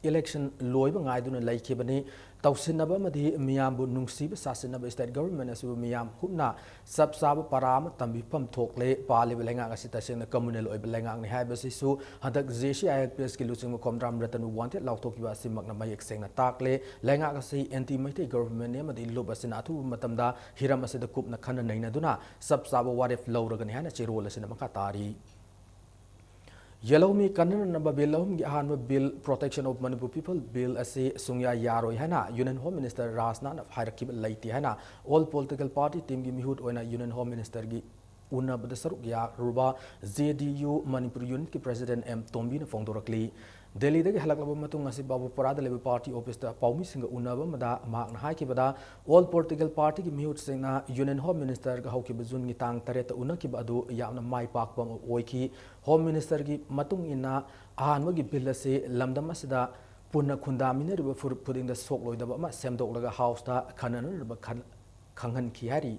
election ꯂꯣꯏꯕ ꯉꯥꯏꯗꯨꯅ ꯂꯩꯈꯤꯕꯅꯤ꯫ ꯇꯧꯁꯤꯟꯅꯕ ꯑꯃꯗꯤ ꯃꯤꯌꯥꯝꯕꯨ ꯅꯨꯡꯁꯤꯕ ꯁꯥꯁꯤꯟꯅꯕ state government ꯑꯁꯤꯕꯨ ꯃꯤꯌꯥꯝ ꯍꯨꯞꯅ ꯆꯞ ꯆꯥꯕ ꯄꯔꯥ ꯑꯃ ꯇꯝꯕꯤꯐꯝ ꯊꯣꯛꯂꯦ꯫ ꯄꯥꯜꯂꯤꯕ ꯂꯩꯉꯥꯛ ꯑꯁꯤ ꯇꯁꯦꯡꯅ communal ꯑꯣꯏꯕ ꯂꯩꯉꯥꯛꯅꯤ ꯍꯥꯏꯕꯁꯤꯁꯨ ꯍꯟꯗꯛ J S C I L P ꯑꯦꯁꯀꯤ ꯂꯨꯆꯤꯡꯕ ꯈꯣꯝꯗ꯭ꯔꯥꯝ ꯔꯇꯟꯕꯨ wanted ꯂꯥꯎꯊꯣꯛꯈꯤꯕ ꯑꯁꯤꯃꯛꯅ ꯃꯌꯦꯛ ꯁꯦꯡꯅ ꯇꯥꯛꯂꯦ꯫ ꯂꯩꯉꯥꯛ ꯑꯁꯤ anti ꯃꯩꯇꯩ governmentꯅꯤ ꯑꯃꯗꯤ ꯂꯨꯞ ꯑꯁꯤꯅ ꯑꯊꯨꯕ ꯃꯇꯝꯗ ꯍꯤꯔꯝ ꯑꯁꯤꯗ ꯀꯨꯞꯅ ꯈꯟꯅ ꯅꯩꯅꯗꯨꯅ ꯆꯞ ꯆꯥꯕ ꯋꯥꯔꯦꯞ ꯂꯧꯔꯒꯅꯤ ꯍꯥꯏꯅ ꯆꯦꯔꯣꯜ ꯑꯁꯤꯅ ꯃꯈꯥ ꯇꯥꯔꯤ꯫ ꯌꯦꯜꯍꯧꯃꯤ ꯀꯟꯅꯅꯕ ꯕꯤꯜ ꯑꯍꯨꯝꯒꯤ ꯑꯍꯥꯟꯕ bill Protection of Manipur People bill ꯑꯁꯤ ꯁꯨꯡꯌꯥ ꯌꯥꯔꯣꯏ ꯍꯥꯏꯅ Union Home Minister ꯔꯥꯖꯅꯥꯊꯅ ꯍꯥꯏꯔꯛꯈꯤꯕ ꯂꯩꯇꯦ ꯍꯥꯏꯅ All Political Party teamꯒꯤ ꯃꯤꯍꯨꯠ ꯑꯣꯏꯅ Union Home Ministerꯒꯤ ꯎꯅꯕꯗ ꯁꯔꯨꯛ ꯌꯥꯔꯨꯕ ꯖꯦ ꯗꯤ ꯌꯨ ꯃꯅꯤꯄꯨꯔ unitꯀꯤ president ꯑꯦꯝ ꯇꯣꯝꯕꯤꯅ ꯐꯣꯡꯗꯣꯔꯛꯂꯤ꯫ ꯗꯦꯜꯂꯤꯗꯒꯤ ꯍꯜꯂꯛꯂꯕ ꯃꯇꯨꯡ ꯑꯁꯤ ꯕꯥꯕꯨꯄꯥꯔꯥꯗ ꯂꯩꯕ party officeꯇ ꯄꯥꯎꯃꯤꯁꯤꯡꯒ ꯎꯅꯕ ꯑꯃꯗ ꯃꯍꯥꯛꯅ ꯍꯥꯏꯈꯤꯕꯗ All Political Partyꯒꯤ ꯃꯤꯍꯨꯠꯁꯤꯡꯅ Union Home Ministerꯒ ꯍꯧꯈꯤꯕ Juneꯒꯤ ꯇꯥꯡ ꯇꯔꯦꯠꯇ ꯎꯅꯈꯤꯕ ꯑꯗꯨ ꯌꯥꯝꯅ ꯃꯥꯏ ꯄꯥꯛꯄ ꯑꯃ ꯑꯣꯏꯈꯤ꯫ Home Ministerꯒꯤ ꯃꯇꯨꯡ ꯏꯟꯅ ꯑꯍꯥꯟꯕꯒꯤ ꯕꯤꯜ ꯑꯁꯤ ꯂꯝꯗꯝ ꯑꯁꯤꯗ ꯄꯨꯟꯅ ꯈꯨꯟꯗꯥꯃꯤꯟꯅꯔꯤꯕ ꯐꯨꯔꯨꯞ ꯈꯨꯗꯤꯡꯗ ꯁꯣꯛꯂꯣꯏꯗꯕ ꯑꯃ ꯁꯦꯝꯗꯣꯛꯂꯒ Houseꯇ ꯈꯟꯅꯅꯅꯕ ꯈꯟ-, ꯈꯪꯍꯟꯈꯤ ꯍꯥꯏꯔꯤ꯫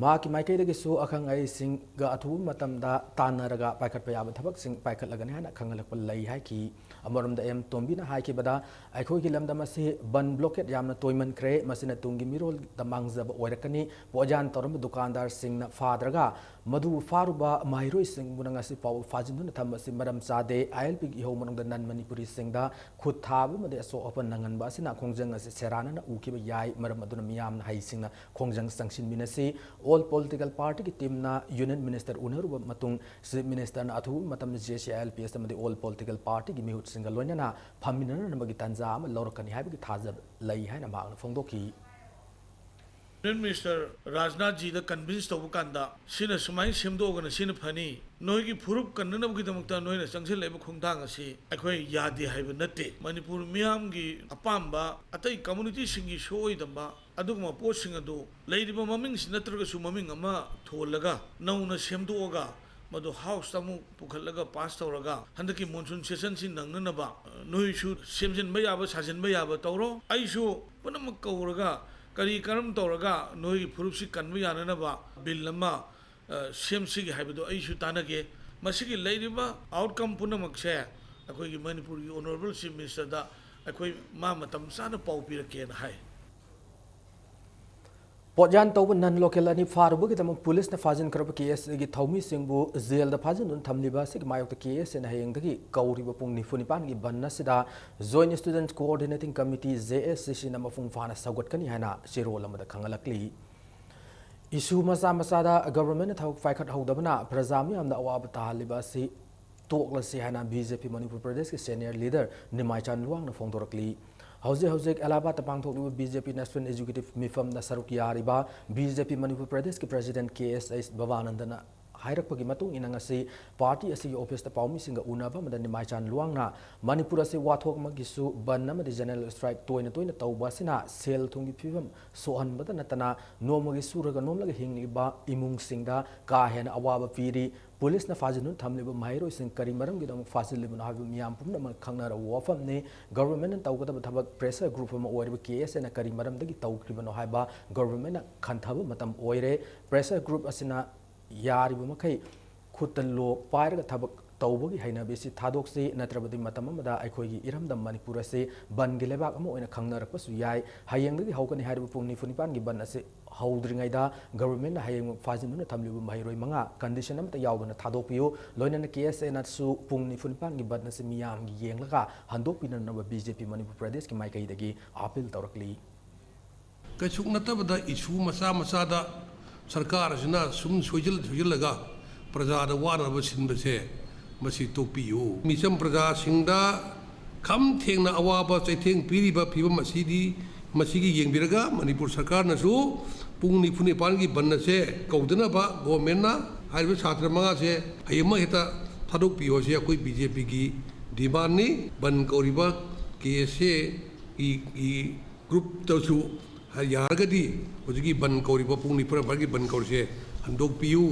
ꯃꯍꯥꯛꯀꯤ ꯃꯥꯏꯀꯩꯗꯒꯤꯁꯨ ꯑꯈꯪ ꯑꯍꯩꯁꯤꯡꯒ ꯑꯊꯨꯕ ꯃꯇꯝꯗ ꯇꯥꯟꯅꯔꯒ ꯄꯥꯏꯈꯠꯄ ꯌꯥꯕ ꯊꯕꯛꯁꯤꯡ ꯄꯥꯏꯈꯠꯂꯒꯅꯤ ꯍꯥꯏꯅ ꯈꯪꯍꯜꯂꯛꯄ ꯂꯩ ꯍꯥꯏꯈꯤ꯫ ꯑꯃꯔꯣꯝꯗ ꯑꯦꯝ ꯇꯣꯝꯕꯤꯅ ꯍꯥꯏꯈꯤꯕꯗ, ꯑꯩꯈꯣꯏꯒꯤ ꯂꯝꯗꯝ ꯑꯁꯤ ꯕꯟ ꯕ꯭ꯂꯣꯀꯦꯠ ꯌꯥꯝꯅ ꯇꯣꯏꯃꯟꯈ꯭ꯔꯦ, ꯃꯁꯤꯅ ꯇꯨꯡꯒꯤ ꯃꯤꯔꯣꯜꯗ ꯃꯥꯡꯖꯕ ꯑꯣꯏꯔꯛꯀꯅꯤ꯫ ꯄꯣꯠꯌꯥꯟ ꯇꯧꯔꯝꯕ ꯗꯨꯀꯥꯟꯗꯥꯔꯁꯤꯡꯅ ꯐꯥꯗ꯭ꯔꯒ ꯃꯗꯨ ꯐꯥꯔꯨꯕ ꯃꯍꯩꯔꯣꯏꯁꯤꯡꯕꯨꯅ ꯉꯁꯤ ꯐꯥꯎꯕ ꯐꯥꯖꯤꯟꯗꯨꯅ ꯊꯝꯕ ꯑꯁꯤ ꯃꯔꯝ ꯆꯥꯗꯦ꯫ ꯑꯥꯏ ꯑꯦꯜ ꯄꯤꯒꯤ ꯏꯍꯧ ꯃꯅꯨꯡꯗ ꯅꯟ ꯃꯅꯤꯄꯨꯔꯤꯁꯤꯡꯗ ꯈꯨꯠ ꯊꯥꯕ ꯑꯃꯗꯤ ꯑꯁꯣꯛ ꯑꯄꯟ ꯅꯪꯍꯟꯕ ꯑꯁꯤꯅ ꯈꯣꯡꯖꯪ ꯑꯁꯤ ꯁꯦꯔꯥꯟꯅꯅ ꯎꯈꯤꯕ ꯌꯥꯏ꯫ ꯃꯔꯝ ꯑꯗꯨꯅ ꯃꯤꯌꯥꯝꯅ ꯍꯩꯁꯤꯡꯅ ꯈꯣꯡꯖꯪ ꯆꯪꯁꯤꯟꯃꯤꯟꯅꯁꯤ꯫ ꯑꯣꯜ ꯄꯣꯂꯤꯇꯤꯀꯦꯜ ꯄꯥꯔꯇꯤꯒꯤ ꯇꯤꯝꯅ ꯌꯨꯅꯤꯌꯟ ꯃꯤꯅꯤꯁꯇꯔ ꯎꯅꯔꯨꯕ ꯃꯇꯨꯡ, ꯆꯤꯐ ꯃꯤꯅꯤꯁꯇꯔꯅ ꯑꯊꯨꯕ ꯃꯇꯝꯗ ꯖꯦ ꯑꯦ ꯁꯤ, ꯑꯥꯏ ꯑꯦꯜ ꯄꯤ ꯑꯦꯁ ꯑꯃꯗꯤ ꯑꯣꯜ ꯄꯣꯂꯤꯇꯤꯀꯦꯜ ꯄꯥꯔꯇꯤꯒꯤ ꯃꯤꯍꯨꯠꯁꯤꯡꯒ ꯂꯣꯏꯅꯅ ꯐꯝꯃꯤꯟꯅꯅꯕꯒꯤ ꯇꯥꯟꯖꯥ ꯑꯃ ꯂꯧꯔꯛꯀꯅꯤ ꯍꯥꯏꯕꯒꯤ ꯊꯥꯖꯕ ꯂꯩ ꯍꯥꯏꯅ ꯃꯍꯥꯛꯅ ꯐꯣꯡꯗꯣꯛꯈꯤ꯫ ꯌꯨꯅꯤꯌꯟ ꯃꯤꯅꯤꯁꯇꯔ ꯔꯥꯖꯅꯥꯊ ꯖꯤꯗ ꯀꯟꯚꯤꯟꯁ ꯇꯧꯕ ꯀꯥꯟꯗ, ꯁꯤꯅ ꯁꯨꯃꯥꯏꯅ ꯁꯦꯝꯗꯣꯛꯑꯒꯅ ꯁꯤꯅ ꯐꯅꯤ, ꯅꯣꯏꯒꯤ ꯐꯨꯔꯨꯞ ꯀꯟꯅꯅꯕꯒꯤꯗꯃꯛꯇ ꯅꯣꯏꯅ ꯆꯪꯁꯤꯜꯂꯛꯏꯕ ꯈꯣꯡꯊꯥꯡ ꯑꯁꯤ ꯑꯩꯈꯣꯏ ꯌꯥꯗꯦ ꯍꯥꯏꯕ ꯅꯠꯇꯦ꯫ ꯃꯅꯤꯄꯨꯔ ꯃꯤꯌꯥꯝꯒꯤ ꯑꯄꯥꯝꯕ, ꯑꯇꯩ ꯀꯝꯃꯨꯅꯤꯇꯤꯁꯤꯡꯒꯤ ꯁꯣꯛꯑꯣꯏꯗꯕ ꯑꯗꯨꯒꯨꯝꯕ ꯄꯣꯠꯁꯤꯡ ꯑꯗꯨ ꯂꯩꯔꯤꯕ ꯃꯃꯤꯡꯁꯤ ꯅꯠꯇ꯭ꯔꯒꯁꯨ ꯃꯃꯤꯡ ꯑꯃ ꯊꯣꯜꯂꯒ ꯅꯧꯅ ꯁꯦꯝꯗꯣꯛꯑꯒ ꯃꯗꯨ ꯍꯥꯎꯁꯇ ꯑꯃꯨꯛ ꯄꯨꯈꯠꯂꯒ ꯄꯥꯁ ꯇꯧꯔꯒ ꯍꯟꯗꯛꯀꯤ ꯃꯣꯟꯁꯨꯟ ꯁꯦꯁꯟꯁꯤ ꯅꯪꯅꯅꯕ, ꯑ, ꯅꯣꯏꯁꯨ ꯁꯦꯝꯖꯤꯟꯕ ꯌꯥꯕ, ꯁꯥꯖꯤꯟꯕ ꯌꯥꯕ ꯇꯧꯔꯣ꯫ ꯑꯩꯁꯨ ꯄꯨꯝꯅꯃꯛ ꯀꯧꯔꯒ ꯀꯔꯤ ꯀꯔꯝ ꯇꯧꯔꯒ ꯅꯣꯏꯒꯤ ꯐꯨꯔꯨꯞꯁꯤ ꯀꯟꯕ ꯌꯥꯅꯅꯕ ꯕꯤꯜ ꯑꯃ, ꯑ, ꯁꯦꯝꯁꯤꯒꯦ ꯍꯥꯏꯕꯗꯨ ꯑꯩꯁꯨ ꯇꯥꯟꯅꯒꯦ꯫ ꯃꯁꯤꯒꯤ ꯂꯩꯔꯤꯕ ꯑꯥꯎꯠꯀꯝ ꯄꯨꯝꯅꯃꯛꯁꯦ ꯑꯩꯈꯣꯏꯒꯤ ꯃꯅꯤꯄꯨꯔꯒꯤ ꯑꯣꯅꯔꯦꯕꯜ ꯆꯤꯐ ꯃꯤꯅꯤꯁꯇꯔꯗ ꯑꯩꯈꯣꯏ ꯃꯥ ꯃꯇꯝ ꯆꯥꯅ ꯄꯥꯎ ꯄꯤꯔꯛꯀꯦꯅ ꯍꯥꯏ꯫ ꯄꯣꯠꯌꯥꯟ ꯇꯧꯕ ꯅꯟ ꯂꯣꯀꯦꯜ ꯑꯅꯤ ꯐꯥꯔꯨꯕꯒꯤꯗꯃꯛ ꯄꯨꯂꯤꯁꯅ ꯐꯥꯖꯤꯟꯈ꯭ꯔꯕ ꯀꯦ ꯑꯦꯁ ꯑꯦꯒꯤ ꯊꯧꯃꯤꯁꯤꯡꯕꯨ ꯖꯦꯜꯗ ꯐꯥꯖꯤꯟꯗꯨꯅ ꯊꯝꯂꯤꯕ ꯑꯁꯤꯒꯤ ꯃꯥꯌꯣꯛꯇ ꯀꯦ ꯑꯦꯁ ꯑꯦꯅ ꯍꯌꯦꯡꯗꯒꯤ ꯀꯧꯔꯤꯕ ꯄꯨꯡ ꯅꯤꯐꯨ ꯅꯤꯄꯥꯟꯒꯤ ꯕꯟ ꯑꯁꯤꯗ Joint Students Coordinating Committee, J S C C ꯅ ꯃꯄꯨꯡ ꯐꯥꯅ ꯁꯧꯒꯠꯀꯅꯤ ꯍꯥꯏꯅ ꯆꯦꯔꯣꯜ ꯑꯃꯗ ꯈꯪꯍꯜꯂꯛꯂꯤ꯫ ꯏꯁꯨ ꯃꯆꯥ ꯃꯆꯥꯗ ꯒꯚꯔꯟꯃꯦꯟꯠꯅ ꯊꯕꯛ ꯄꯥꯏꯈꯠꯍꯧꯗꯕꯅ ꯄ꯭ꯔꯖꯥ ꯃꯤꯌꯥꯝꯗ ꯑꯋꯥꯕ ꯇꯥꯍꯜꯂꯤꯕ ꯑꯁꯤ ꯇꯣꯛꯂꯁꯤ ꯍꯥꯏꯅ ꯕꯤ ꯖꯦ ꯄꯤ ꯃꯅꯤꯄꯨꯔ ꯄ꯭ꯔꯗꯦꯁꯀꯤ ꯁꯦꯅꯤꯌꯔ ꯂꯤꯗꯔ ꯅꯤꯃꯥꯏꯆꯥꯟ ꯂꯨꯋꯥꯡꯅ ꯐꯣꯡꯗꯣꯔꯛꯂꯤ꯫ ꯍꯧꯖꯤꯛ ꯍꯧꯖꯤꯛ ꯑꯦꯂꯥꯍꯕꯥꯗꯇ ꯄꯥꯡꯊꯣꯛꯂꯤꯕ ꯕꯤ ꯖꯦ ꯄꯤ ꯅꯦꯁꯅꯦꯜ ꯑꯦꯛꯖꯤꯀ꯭ꯌꯨꯇꯤꯚ ꯃꯤꯐꯝꯗ ꯁꯔꯨꯛ ꯌꯥꯔꯤꯕ ꯕꯤ ꯖꯦ ꯄꯤ ꯃꯅꯤꯄꯨꯔ ꯄ꯭ꯔꯗꯦꯁꯀꯤ ꯄ꯭ꯔꯁꯤꯗꯦꯟꯠ ꯀꯦ ꯑꯦꯁ ꯑꯩꯆ ꯕꯕꯥꯅꯟꯗꯅ ꯍꯥꯏꯔꯛꯄꯒꯤ ꯃꯇꯨꯡ ꯏꯟꯅ ꯉꯁꯤ ꯄꯥꯔꯇꯤ ꯑꯁꯤꯒꯤ ꯑꯣꯐꯤꯁꯇ ꯄꯥꯎꯃꯤꯁꯤꯡꯒ ꯎꯅꯕ ꯑꯃꯗ ꯅꯤꯃꯥꯏꯆꯥꯟ ꯂꯨꯋꯥꯡꯅ ꯃꯅꯤꯄꯨꯔ ꯑꯁꯤ ꯋꯥꯊꯣꯛ ꯑꯃꯒꯤꯁꯨ ꯕꯟ ꯑꯃꯗꯤ ꯖꯦꯅꯔꯦꯜ ꯁ꯭ꯇ꯭ꯔꯥꯏꯛ ꯇꯣꯏꯅ ꯇꯣꯏꯅ ꯇꯧꯕ ꯑꯁꯤꯅ ꯁꯦꯜ ꯊꯨꯝꯒꯤ ꯐꯤꯕꯝ ꯁꯣꯛꯍꯟꯕꯗ ꯅꯠꯇꯅ ꯅꯣꯡꯃꯒꯤ ꯁꯨꯔꯒ ꯅꯣꯝꯂꯒ ꯍꯤꯡꯂꯤꯕ ꯏꯃꯨꯡꯁꯤꯡꯗ ꯀꯥ ꯍꯦꯟꯅ ꯑꯋꯥꯕ ꯄꯤꯔꯤ꯫ ꯄꯨꯂꯤꯁꯅ ꯐꯥꯖꯤꯟꯗꯨꯅ ꯊꯝꯂꯤꯕ ꯃꯍꯩꯔꯣꯏꯁꯤꯡ ꯀꯔꯤ ꯃꯔꯝꯒꯤꯗꯃꯛ ꯐꯥꯖꯤꯜꯂꯤꯕꯅꯣ ꯍꯥꯏꯕ ꯃꯤꯌꯥꯝ ꯄꯨꯝꯅꯃꯛ ꯈꯪꯅꯔꯕ ꯋꯥꯐꯝꯅꯤ꯫ ꯒꯚꯔꯟꯃꯦꯟꯠꯅ ꯇꯧꯒꯗꯕ ꯊꯕꯛ ꯄ꯭ꯔꯦꯁꯔ ꯒ꯭ꯔꯨꯞ ꯑꯃ ꯑꯣꯏꯔꯤꯕ ꯀꯦ ꯑꯦꯁ ꯑꯦꯅ ꯀꯔꯤ ꯃꯔꯝꯗꯒꯤ ꯇꯧꯈ꯭ꯔꯤꯕꯅꯣ ꯍꯥꯏꯕ ꯒꯚꯔꯟꯃꯦꯟꯠꯅ ꯈꯟꯊꯕ ꯃꯇꯝ ꯑꯣꯏꯔꯦ꯫ ꯄ꯭ꯔꯦꯁꯔ ꯒ꯭ꯔꯨꯞ ꯑꯁꯤꯅ ꯌꯥꯔꯤꯕ ꯃꯈꯩ ꯈꯨꯠꯇ ꯂꯣ ꯄꯥꯏꯔꯒ ꯊꯕꯛ ꯇꯧꯕꯒꯤ ꯍꯩꯅꯕꯤ ꯑꯁꯤ ꯊꯥꯗꯣꯛꯁꯤ, ꯅꯠꯇ꯭ꯔꯕꯗꯤ ꯃꯇꯝ ꯑꯃꯗ ꯑꯩꯈꯣꯏꯒꯤ ꯏꯔꯝꯗꯝ ꯃꯅꯤꯄꯨꯔ ꯑꯁꯤ ꯕꯟꯒꯤ ꯂꯩꯕꯥꯛ ꯑꯃ ꯑꯣꯏꯅ ꯈꯪꯅꯔꯛꯄꯁꯨ ꯌꯥꯏ꯫ ꯍꯌꯦꯡꯗꯒꯤ ꯍꯧꯒꯅꯤ ꯍꯥꯏꯔꯤꯕ ꯄꯨꯡ ꯅꯤꯐꯨ ꯅꯤꯄꯥꯟꯒꯤ ꯕꯟ ꯑꯁꯤ ꯍꯧꯗ꯭ꯔꯤꯉꯩꯗ ꯒꯚꯔꯟꯃꯦꯟꯠꯅ ꯍꯌꯦꯡꯃꯛ ꯐꯥꯖꯤꯟꯗꯨꯅ ꯊꯝꯂꯤꯕ ꯃꯍꯩꯔꯣꯏ ꯃꯉꯥ ꯀꯟꯗꯤꯁꯟ ꯑꯃꯠꯇ ꯌꯥꯎꯗꯅ ꯊꯥꯗꯣꯛꯄꯤꯌꯨ꯫ ꯂꯣꯏꯅꯅ ꯀꯦ ꯑꯦꯁ ꯑꯦꯅꯁꯨ ꯄꯨꯡ ꯅꯤꯐꯨ ꯅꯤꯄꯥꯟꯒꯤ ꯕꯟ ꯑꯁꯤ ꯃꯤꯌꯥꯝꯒꯤ ꯌꯦꯡꯂꯒ ꯍꯟꯗꯣꯛꯄꯤꯅꯅꯕ ꯕꯤ ꯖꯦ ꯄꯤ ꯃꯅꯤꯄꯨꯔ ꯄ꯭ꯔꯗꯦꯁꯀꯤ ꯃꯥꯏꯀꯩꯗꯒꯤ ꯑꯥꯄꯤꯜ ꯇꯧꯔꯛꯂꯤ꯫ ꯀꯩꯁꯨ ꯅꯠꯇꯕꯗ ꯏꯁꯨ ꯃꯆꯥ ꯃꯆꯥꯗ ꯁꯔꯀꯥꯔ ꯑꯁꯤꯅ ꯁꯨꯝ ꯁꯣꯏꯖꯤꯜ ꯁꯣꯏꯖꯤꯜꯂꯒ ꯄ꯭ꯔꯖꯥꯗ ꯋꯥꯅꯕ ꯁꯤꯟꯕꯁꯦ ꯃꯁꯤ ꯇꯣꯛꯄꯤꯌꯨ꯫ ꯃꯤꯆꯝ ꯄ꯭ꯔꯖꯥꯁꯤꯡꯗ ꯈꯝ ꯊꯦꯡꯅ ꯑꯋꯥꯕ ꯆꯩꯊꯦꯡ ꯄꯤꯔꯤꯕ ꯐꯤꯕꯝ ꯑꯁꯤꯗꯤ ꯃꯁꯤꯒꯤ ꯌꯦꯡꯕꯤꯔꯒ ꯃꯅꯤꯄꯨꯔ ꯁꯔꯀꯥꯔꯅꯁꯨ ꯄꯨꯡ ꯅꯤꯐꯨ ꯅꯤꯄꯥꯟꯒꯤ ꯕꯟ ꯑꯁꯦ ꯀꯧꯗꯅꯕ ꯒꯣꯔꯃꯦꯟꯅ ꯍꯥꯏꯔꯤꯕ ꯁꯥꯇ꯭ꯔ ꯃꯉꯥꯁꯦ ꯍꯌꯦꯡꯃꯛ ꯍꯦꯛꯇ ꯊꯥꯗꯣꯛꯄꯤꯌꯨ꯫ ꯑꯁꯤ ꯑꯩꯈꯣꯏ ꯕꯤ ꯖꯦ ꯄꯤꯒꯤ ꯗꯤꯃꯥꯟꯅꯤ꯫ ꯕꯟ ꯀꯧꯔꯤꯕ ꯀꯦ ꯑꯦꯁ ꯑꯦꯒꯤ ꯒ꯭ꯔꯨꯞꯇꯁꯨ ꯌꯥꯔꯒꯗꯤ ꯍꯧꯖꯤꯛꯀꯤ ꯕꯟ ꯀꯧꯔꯤꯕ ꯄꯨꯡ ꯅꯤꯐꯨ ꯅꯤꯄꯥꯟꯒꯤ ꯕꯟ ꯀꯧꯔꯤꯁꯦ ꯍꯟꯗꯣꯛꯄꯤꯌꯨ꯫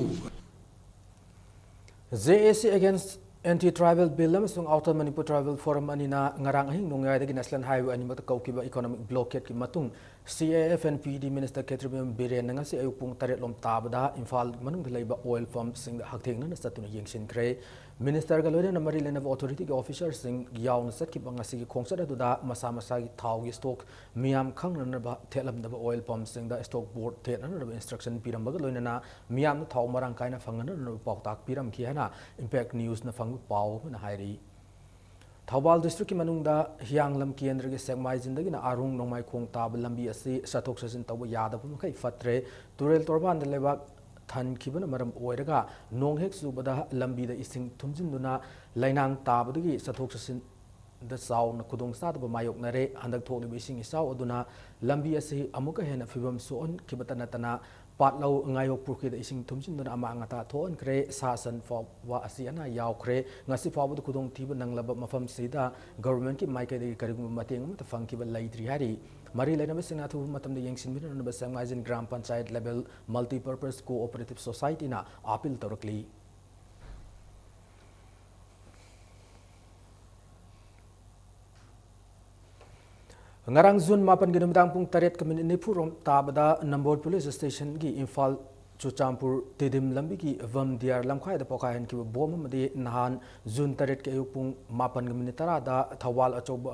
J A C against anti tribal bill ꯑꯃꯁꯨꯡ Outer Manipur Tribal Forum ꯑꯅꯤꯅ ꯉꯔꯥꯡ ꯑꯍꯤꯡ ꯅꯣꯡꯌꯥꯏꯗꯒꯤ National Highway ꯑꯅꯤꯃꯛꯇ ꯀꯧꯈꯤꯕ economic blockade ꯀꯤ ꯃꯇꯨꯡ C A F and P D Minister ꯈꯦꯇ꯭ꯔꯤꯃꯌꯨꯝ ꯕꯤꯔꯦꯟꯅ ꯉꯁꯤ ꯑꯌꯨꯛ ꯄꯨꯡ ꯇꯔꯦꯠ ꯂꯣꯝ ꯇꯥꯕꯗ ꯏꯝꯐꯥꯜ ꯃꯅꯨꯡꯗ ꯂꯩꯕ oil pump ꯁꯤꯡꯗ ꯍꯛꯊꯦꯡꯅꯅ ꯆꯠꯇꯨꯅ ꯌꯦꯡꯁꯤꯟꯈ꯭ꯔꯦ꯫ Minister ꯒ ꯂꯣꯏꯅꯅ ꯃꯔꯤ ꯂꯩꯅꯕ authority ꯒꯤ officer ꯁꯤꯡ ꯌꯥꯎꯅ ꯆꯠꯈꯤꯕ ꯉꯁꯤꯒꯤ ꯈꯣꯡꯆꯠ ꯑꯗꯨꯗ ꯃꯁꯥ ꯃꯁꯥꯒꯤ ꯊꯥꯎꯒꯤ stock ꯃꯤꯌꯥꯝ ꯈꯪꯅꯅꯕ ꯊꯦꯠꯂꯝꯗꯕ oil pump ꯁꯤꯡꯗ stock board ꯊꯦꯠꯅꯅꯕ instruction ꯄꯤꯔꯝꯕꯒ ꯂꯣꯏꯅꯅ ꯃꯤꯌꯥꯝꯅ ꯊꯥꯎ ꯃꯔꯥꯡ ꯀꯥꯏꯅ ꯐꯪꯍꯟꯅꯅꯕ ꯄꯥꯎꯇꯥꯛ ꯄꯤꯔꯝꯈꯤ ꯍꯥꯏꯅ Impact News ꯅ ꯐꯪꯕ ꯄꯥꯎ ꯑꯃꯅ ꯍꯥꯏꯔꯤ꯫ ꯊꯧꯕꯥꯜ district ꯀꯤ ꯃꯅꯨꯡꯗ ꯍꯤꯌꯥꯡꯂꯝ ꯀꯦꯟꯗ꯭ꯔꯒꯤ ꯁꯦꯛꯃꯥꯏꯖꯤꯟꯗꯒꯤꯅ ꯑꯥꯔꯨꯡ ꯅꯣꯡꯃꯥꯏꯈꯣꯡ ꯇꯥꯕ ꯂꯝꯕꯤ ꯑꯁꯤ ꯆꯠꯊꯣꯛ ꯆꯠꯁꯤꯟ ꯇꯧꯕ ꯌꯥꯗꯕ ꯃꯈꯩ ꯐꯠꯇ꯭ꯔꯦ꯫ ꯇꯨꯔꯦꯜ ꯇꯣꯔꯕꯥꯟꯗ ꯂꯩꯕꯥꯛ ꯊꯟꯈꯤꯕꯅ ꯃꯔꯝ ꯑꯣꯏꯔꯒ ꯅꯣꯡ ꯍꯦꯛ ꯆꯨꯕꯗ ꯂꯝꯕꯤꯗ ꯏꯁꯤꯡ ꯊꯨꯝꯖꯤꯟꯗꯨꯅ ꯂꯩꯅꯥꯡ ꯇꯥꯕꯗꯒꯤ ꯆꯠꯊꯣꯛ ꯆꯠꯁꯤꯟꯗ ꯆꯥꯎꯅ ꯈꯨꯗꯣꯡꯆꯥꯗꯕ ꯃꯥꯌꯣꯛꯅꯔꯦ꯫ ꯍꯟꯗꯛ ꯊꯣꯛꯂꯤꯕ ꯏꯁꯤꯡ ꯏꯆꯥꯎ ꯑꯗꯨꯅ ꯂꯝꯕꯤ ꯑꯁꯤ ꯑꯃꯨꯛꯀ ꯍꯦꯟꯅ ꯐꯤꯕꯝ ꯁꯣꯛꯍꯟꯈꯤꯕꯇ ꯅꯠꯇꯅ ꯄꯥꯠꯂꯧ ꯉꯥꯌꯣꯛ ꯄꯨꯈ꯭ꯔꯤꯗ ꯏꯁꯤꯡ ꯊꯨꯝꯖꯤꯟꯗꯨꯅ ꯑꯃꯥꯡ ꯑꯇꯥ ꯊꯣꯛꯍꯟꯈ꯭ꯔꯦ꯫ ꯁꯥ ꯁꯟ ꯐꯥꯎꯕ ꯑꯁꯤ ꯑꯅꯥ ꯌꯥꯎꯈ꯭ꯔꯦ꯫ ꯉꯁꯤ ꯐꯥꯎꯕꯗ ꯈꯨꯗꯣꯡꯊꯤꯕ ꯅꯪꯂꯕ ꯃꯐꯝꯁꯤꯗ ꯒꯚꯔꯟꯃꯦꯟꯠꯀꯤ ꯃꯥꯏꯀꯩꯗꯒꯤ ꯀꯔꯤꯒꯨꯝꯕ ꯃꯇꯦꯡ ꯑꯃꯠꯇ ꯐꯪꯈꯤꯕ ꯂꯩꯇ꯭ꯔꯤ ꯍꯥꯏꯔꯤ꯫ ꯃꯔꯤ ꯂꯩꯅꯕꯁꯤꯡꯅ ꯑꯊꯨꯕ ꯃꯇꯝꯗ ꯌꯦꯡꯁꯤꯟꯕꯤꯅꯅꯕ ꯁꯦꯝꯉꯥꯏꯖꯤꯟ gram panchayat level multipurpose cooperative ꯁꯣꯁꯥꯏꯇꯤꯅ ꯑꯥꯄꯤꯜ ꯇꯧꯔꯛꯂꯤ꯫ ꯉꯔꯥꯡ ꯖꯨꯟ ꯃꯥꯄꯟꯒꯤ ꯅꯨꯃꯤꯗꯥꯡ ꯄꯨꯡ ꯇꯔꯦꯠꯀ ꯃꯤꯅꯤꯠ ꯅꯤꯐꯨ ꯔꯣꯝ ꯇꯥꯕꯗ ꯅꯝꯕꯣꯜ ꯄꯨꯂꯤꯁ ꯁ꯭ꯇꯦꯁꯟꯒꯤ ꯏꯝꯐꯥꯜ ꯆꯨꯔꯆꯥꯟꯄꯨꯔ ꯇꯤꯗꯤꯝ ꯂꯝꯕꯤꯒꯤ ꯚꯝꯗꯤꯌꯥꯔ ꯂꯝꯈꯥꯏꯗ ꯄꯣꯈꯥꯏꯍꯟꯈꯤꯕ ꯕꯣꯝ ꯑꯃꯗꯤ ꯅꯍꯥꯟ ꯖꯨꯟ ꯇꯔꯦꯠꯀꯤ ꯑꯌꯨꯛ ꯄꯨꯡ ꯃꯥꯄꯟꯒ ꯃꯤꯅꯤꯠ ꯇꯔꯥꯗ ꯊꯧꯕꯥꯜ ꯑꯆꯧꯕ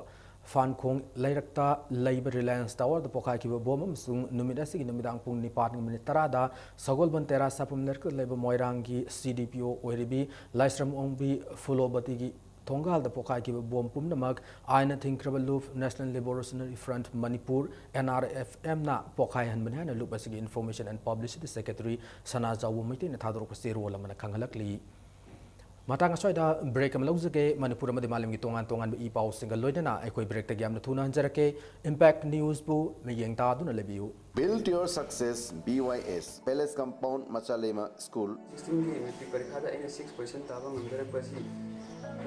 ꯐꯥꯟꯈꯣꯡ ꯂꯩꯔꯛꯇ ꯂꯩꯕ ꯔꯤꯂꯥꯌꯟꯁ ꯇꯥꯋꯔꯗ ꯄꯣꯈꯥꯏꯈꯤꯕ ꯕꯣꯝ ꯑꯃꯁꯨꯡ ꯅꯨꯃꯤꯠ ꯑꯁꯤꯒꯤ ꯅꯨꯃꯤꯗꯥꯡ ꯄꯨꯡ ꯅꯤꯄꯥꯟꯒ ꯃꯤꯅꯤꯠ ꯇꯔꯥꯗ ꯁꯒꯣꯜꯕꯟ ꯇꯦꯔꯥ ꯁꯥꯐꯝ ꯂꯩꯔꯛꯇ ꯂꯩꯕ ꯃꯣꯏꯔꯥꯡꯒꯤ ꯁꯤ ꯗꯤ ꯄꯤ ꯑꯣ ꯑꯣꯏꯔꯤꯕꯤ ꯂꯥꯏꯁ꯭ꯔꯝ ꯑꯣꯡꯕꯤ ꯐꯨꯂꯣꯕꯇꯤꯒꯤ ꯊꯣꯡꯒꯥꯜꯗ ꯄꯣꯈꯥꯏꯈꯤꯕ ꯕꯣꯝ ꯄꯨꯝꯅꯃꯛ ꯑꯥꯏꯟꯅ ꯊꯤꯡꯈ꯭ꯔꯕ ꯂꯨꯞ national revolutionary front Manipur, N R F ꯑꯦꯝꯅ ꯄꯣꯈꯥꯏꯍꯟꯕꯅꯤ ꯍꯥꯏꯅ ꯂꯨꯞ ꯑꯁꯤꯒꯤ ꯏꯟꯐꯣꯔꯃꯦꯁꯟ ꯑꯦꯟ ꯄꯕ꯭ꯂꯤꯁꯤꯇꯤ ꯁꯦꯀ꯭ꯔꯦꯇꯔꯤ ꯁꯅꯥꯖꯥꯎꯕꯝ ꯃꯩꯇꯩꯅ ꯊꯥꯗꯣꯔꯛꯄ ꯆꯦꯔꯣꯜ ꯑꯃꯅ ꯈꯪꯍꯜꯂꯛꯂꯤ꯫ ꯃꯇꯥꯡ ꯑꯁ꯭ꯋꯥꯏꯗ ꯕ꯭ꯔꯦꯛ ꯑꯃ ꯂꯧꯖꯒꯦ꯫ ꯃꯅꯤꯄꯨꯔ ꯑꯃꯗꯤ ꯃꯥꯂꯦꯝꯒꯤ ꯇꯣꯉꯥꯟ ꯇꯣꯉꯥꯟꯕ ꯏ ꯄꯥꯎꯁꯤꯡꯒ ꯂꯣꯏꯅꯅ ꯑꯩꯈꯣꯏ ꯕ꯭ꯔꯦꯛꯇꯒꯤ ꯌꯥꯝꯅ ꯊꯨꯅ ꯍꯟꯖꯔꯛꯀꯦ꯫ ꯏꯝꯄꯦꯛ ꯅ꯭ꯌꯨꯁꯄꯨ ꯃꯤꯠꯌꯦꯡ ꯇꯥꯗꯨꯅ ꯂꯩꯕꯤꯌꯨ꯫ Build your success, B Y S, Palace Compound, Machalema School. Sixteenꯒꯤ ꯃꯦꯇ꯭ꯔꯤꯛ ꯄꯔꯤꯈꯥꯗ ꯑꯩꯅ six percent ꯇꯥꯕ ꯉꯝꯖꯔꯛꯄ ꯑꯁꯤ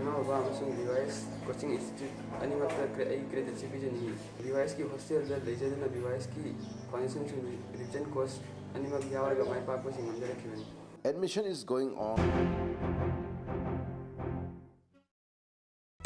ꯏꯃꯥ ꯕꯕꯥ ꯑꯃꯁꯨꯡ B Y S coaching institute ꯑꯅꯤꯃꯛꯇ ꯀ꯭ꯔꯦ-, ꯑꯩ creditꯁꯤ ꯄꯤꯖꯅꯤꯡꯏ꯫ B Y Sꯀꯤ hostelꯗ ꯂꯩꯖꯗꯨꯅ B Y Sꯀꯤ foundationꯁꯤꯡ, revision course ꯑꯅꯤꯃꯛ ꯌꯥꯎꯔꯒ ꯃꯥꯏ ꯄꯥꯛꯄꯁꯤꯡ ꯉꯝꯖꯔꯛꯈꯤꯕꯅꯤ꯫ Admission is going on.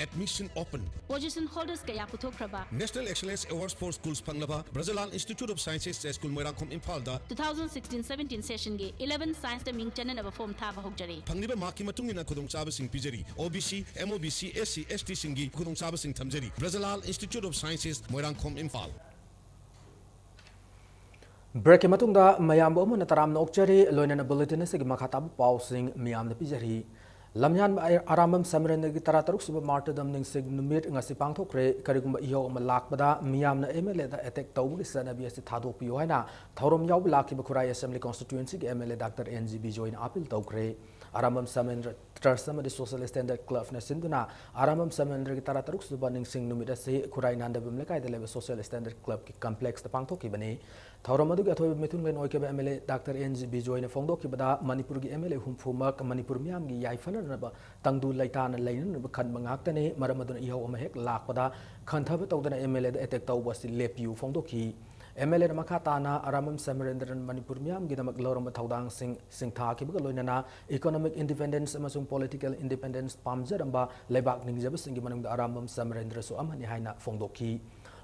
Admission open. Position holders ꯀꯌꯥ ꯄꯨꯊꯣꯛꯈ꯭ꯔꯕ? National Excellence Awards for Schools ꯐꯪꯂꯕ ꯕ꯭ꯔꯖꯂꯥꯜ Institute of Sciences, ꯌꯥꯏꯁ꯭ꯀꯨꯜ, ꯃꯣꯏꯔꯥꯡꯈꯣꯝ, ꯏꯝꯐꯥꯜꯗ two thousand sixteen seventeen sessionꯒꯤ eleven scienceꯇ ꯃꯤꯡ ꯆꯟꯅꯅꯕ form ꯊꯥꯕ ꯍꯧꯖꯔꯦ꯫ ꯐꯪꯂꯤꯕ markꯀꯤ ꯃꯇꯨꯡ ꯏꯟꯅ ꯈꯨꯗꯣꯡꯆꯥꯕꯁꯤꯡ ꯄꯤꯖꯔꯤ꯫ O B C, M O B C, S C, S Tꯁꯤꯡꯒꯤ ꯈꯨꯗꯣꯡꯆꯥꯕꯁꯤꯡ ꯊꯝꯖꯔꯤ꯫ ꯕ꯭ꯔꯖꯂꯥꯜ Institute of Sciences, Moirangkhom, Imphal. ꯕ꯭ꯔꯦꯛꯀꯤ ꯃꯇꯨꯡꯗ ꯃꯌꯥꯝꯕꯨ ꯑꯃꯨꯛ ꯍꯟꯅ ꯇꯔꯥꯝꯅ ꯑꯣꯛꯆꯔꯤ꯫ ꯂꯣꯏꯅꯅ bulletin ꯑꯁꯤꯒꯤ ꯃꯈꯥ ꯇꯥꯕ ꯄꯥꯎꯁꯤꯡ ꯃꯤꯌꯥꯝꯅ ꯄꯤꯖꯔꯤ꯫ ꯂꯝꯌꯥꯟꯕ ꯑꯔꯥꯝꯕꯝ ꯁꯃꯤꯔꯟꯗꯒꯤ ꯇꯔꯥꯇꯔꯨꯛ ꯁꯨꯕ ꯃꯥꯔꯇꯔꯗꯝ ꯅꯤꯡꯁꯤꯡ ꯅꯨꯃꯤꯠ ꯉꯁꯤ ꯄꯥꯡꯊꯣꯛꯈ꯭ꯔꯦ꯫ ꯀꯔꯤꯒꯨꯝꯕ ꯏꯍꯧ ꯑꯃ ꯂꯥꯛꯄꯗ ꯃꯤꯌꯥꯝꯅ M L Aꯗ attack ꯇꯧꯕꯒꯤ ꯆꯠꯅꯕꯤ ꯑꯁꯤ ꯊꯥꯗꯣꯛꯄꯤꯌꯨ ꯍꯥꯏꯅ ꯊꯧꯔꯝ ꯌꯥꯎꯕ ꯂꯥꯛꯈꯤꯕ ꯈꯨꯔꯥꯏ Assembly Constituencyꯒꯤ M L A Doctor N G Bijoyꯅ ꯑꯥꯄꯤꯜ ꯇꯧꯈ꯭ꯔꯦ꯫ ꯑꯔꯥꯝꯕꯝ ꯁꯃꯔꯦꯟꯗ꯭ꯔ ꯇ꯭ꯔꯁ ꯑꯃꯗꯤ ꯁꯣꯁꯤꯌꯦꯜ ꯁ꯭ꯇꯦꯟꯗꯔꯗ ꯀ꯭ꯂꯕꯅ ꯁꯤꯟꯗꯨꯅ ꯑꯔꯥꯝꯕꯝ ꯁꯃꯔꯦꯟꯗ꯭ꯔꯒꯤ ꯇꯔꯥꯇꯔꯨꯛ ꯁꯨꯕ ꯅꯤꯡꯁꯤꯡ ꯅꯨꯃꯤꯠ ꯑꯁꯤ ꯈꯨꯔꯥꯏ ꯅꯥꯟꯗꯕꯝ ꯂꯩꯀꯥꯏꯗ ꯂꯩꯕ ꯁꯣꯁꯤꯌꯦꯜ ꯁ꯭ꯇꯦꯟꯗꯔꯗ ꯀ꯭ꯂꯕꯀꯤ ꯀꯝꯄ꯭ꯂꯦꯛꯁꯇ ꯄꯥꯡꯊꯣꯛꯈꯤꯕꯅꯤ꯫ ꯊꯧꯔꯝ ꯑꯗꯨꯒꯤ ꯑꯊꯣꯏꯕ ꯃꯤꯊꯨꯡꯂꯦꯟ ꯑꯣꯏꯈꯤꯕ M L A doctor N G ꯕꯤꯖꯣꯏꯅ ꯐꯣꯡꯗꯣꯛꯈꯤꯕꯗ, ꯃꯅꯤꯄꯨꯔꯒꯤ ꯑꯦꯝ ꯑꯦꯜ ꯑꯦ ꯍꯨꯝꯐꯨꯃꯛ ꯃꯅꯤꯄꯨꯔ ꯃꯤꯌꯥꯝꯒꯤ ꯌꯥꯏꯐꯅꯅꯕ ꯇꯪꯗꯨ ꯂꯩꯇꯥꯅ ꯂꯩꯅꯅꯕ ꯈꯟꯕ ꯉꯥꯛꯇꯅꯤ꯫ ꯃꯔꯝ ꯑꯗꯨꯅ ꯏꯍꯧ ꯑꯃ ꯍꯦꯛ ꯂꯥꯛꯄꯗ ꯈꯟꯊꯕ ꯇꯧꯗꯅ ꯑꯦꯝ ꯑꯦꯜ ꯑꯦꯗ ꯑꯦꯇꯦꯛ ꯇꯧꯕ ꯑꯁꯤ ꯂꯦꯞꯄꯤꯌꯨ ꯐꯣꯡꯗꯣꯛꯈꯤ꯫ ꯑꯦꯝ ꯑꯦꯜ ꯑꯦꯅ ꯃꯈꯥ ꯇꯥꯅ ꯑꯔꯥꯝꯕꯝ ꯁꯃꯔꯦꯟꯗ꯭ꯔꯅ ꯃꯅꯤꯄꯨꯔ ꯃꯤꯌꯥꯝꯒꯤꯗꯃꯛ ꯂꯧꯔꯝꯕ ꯊꯧꯗꯥꯡꯁꯤꯡ ꯁꯤꯡꯊꯥꯈꯤꯕꯒ ꯂꯣꯏꯅꯅ ꯏꯀꯣꯅꯣꯃꯤꯛ ꯏꯟꯗꯤꯄꯦꯟꯗꯦꯟꯁ ꯑꯃꯁꯨꯡ ꯄꯣꯂꯤꯇꯤꯀꯦꯜ ꯏꯟꯗꯤꯄꯦꯟꯗꯦꯟꯁ ꯄꯥꯝꯖꯔꯝꯕ ꯂꯩꯕꯥꯛ ꯅꯤꯡꯖꯕꯁꯤꯡꯒꯤ ꯃꯅꯨꯡꯗ ꯑꯔꯥꯝꯕꯝ ꯁꯃꯔꯦꯟꯗ꯭ꯔꯁꯨ ꯑꯃꯅꯤ ꯍꯥꯏꯅ ꯐꯣꯡꯗꯣꯛꯈꯤ꯫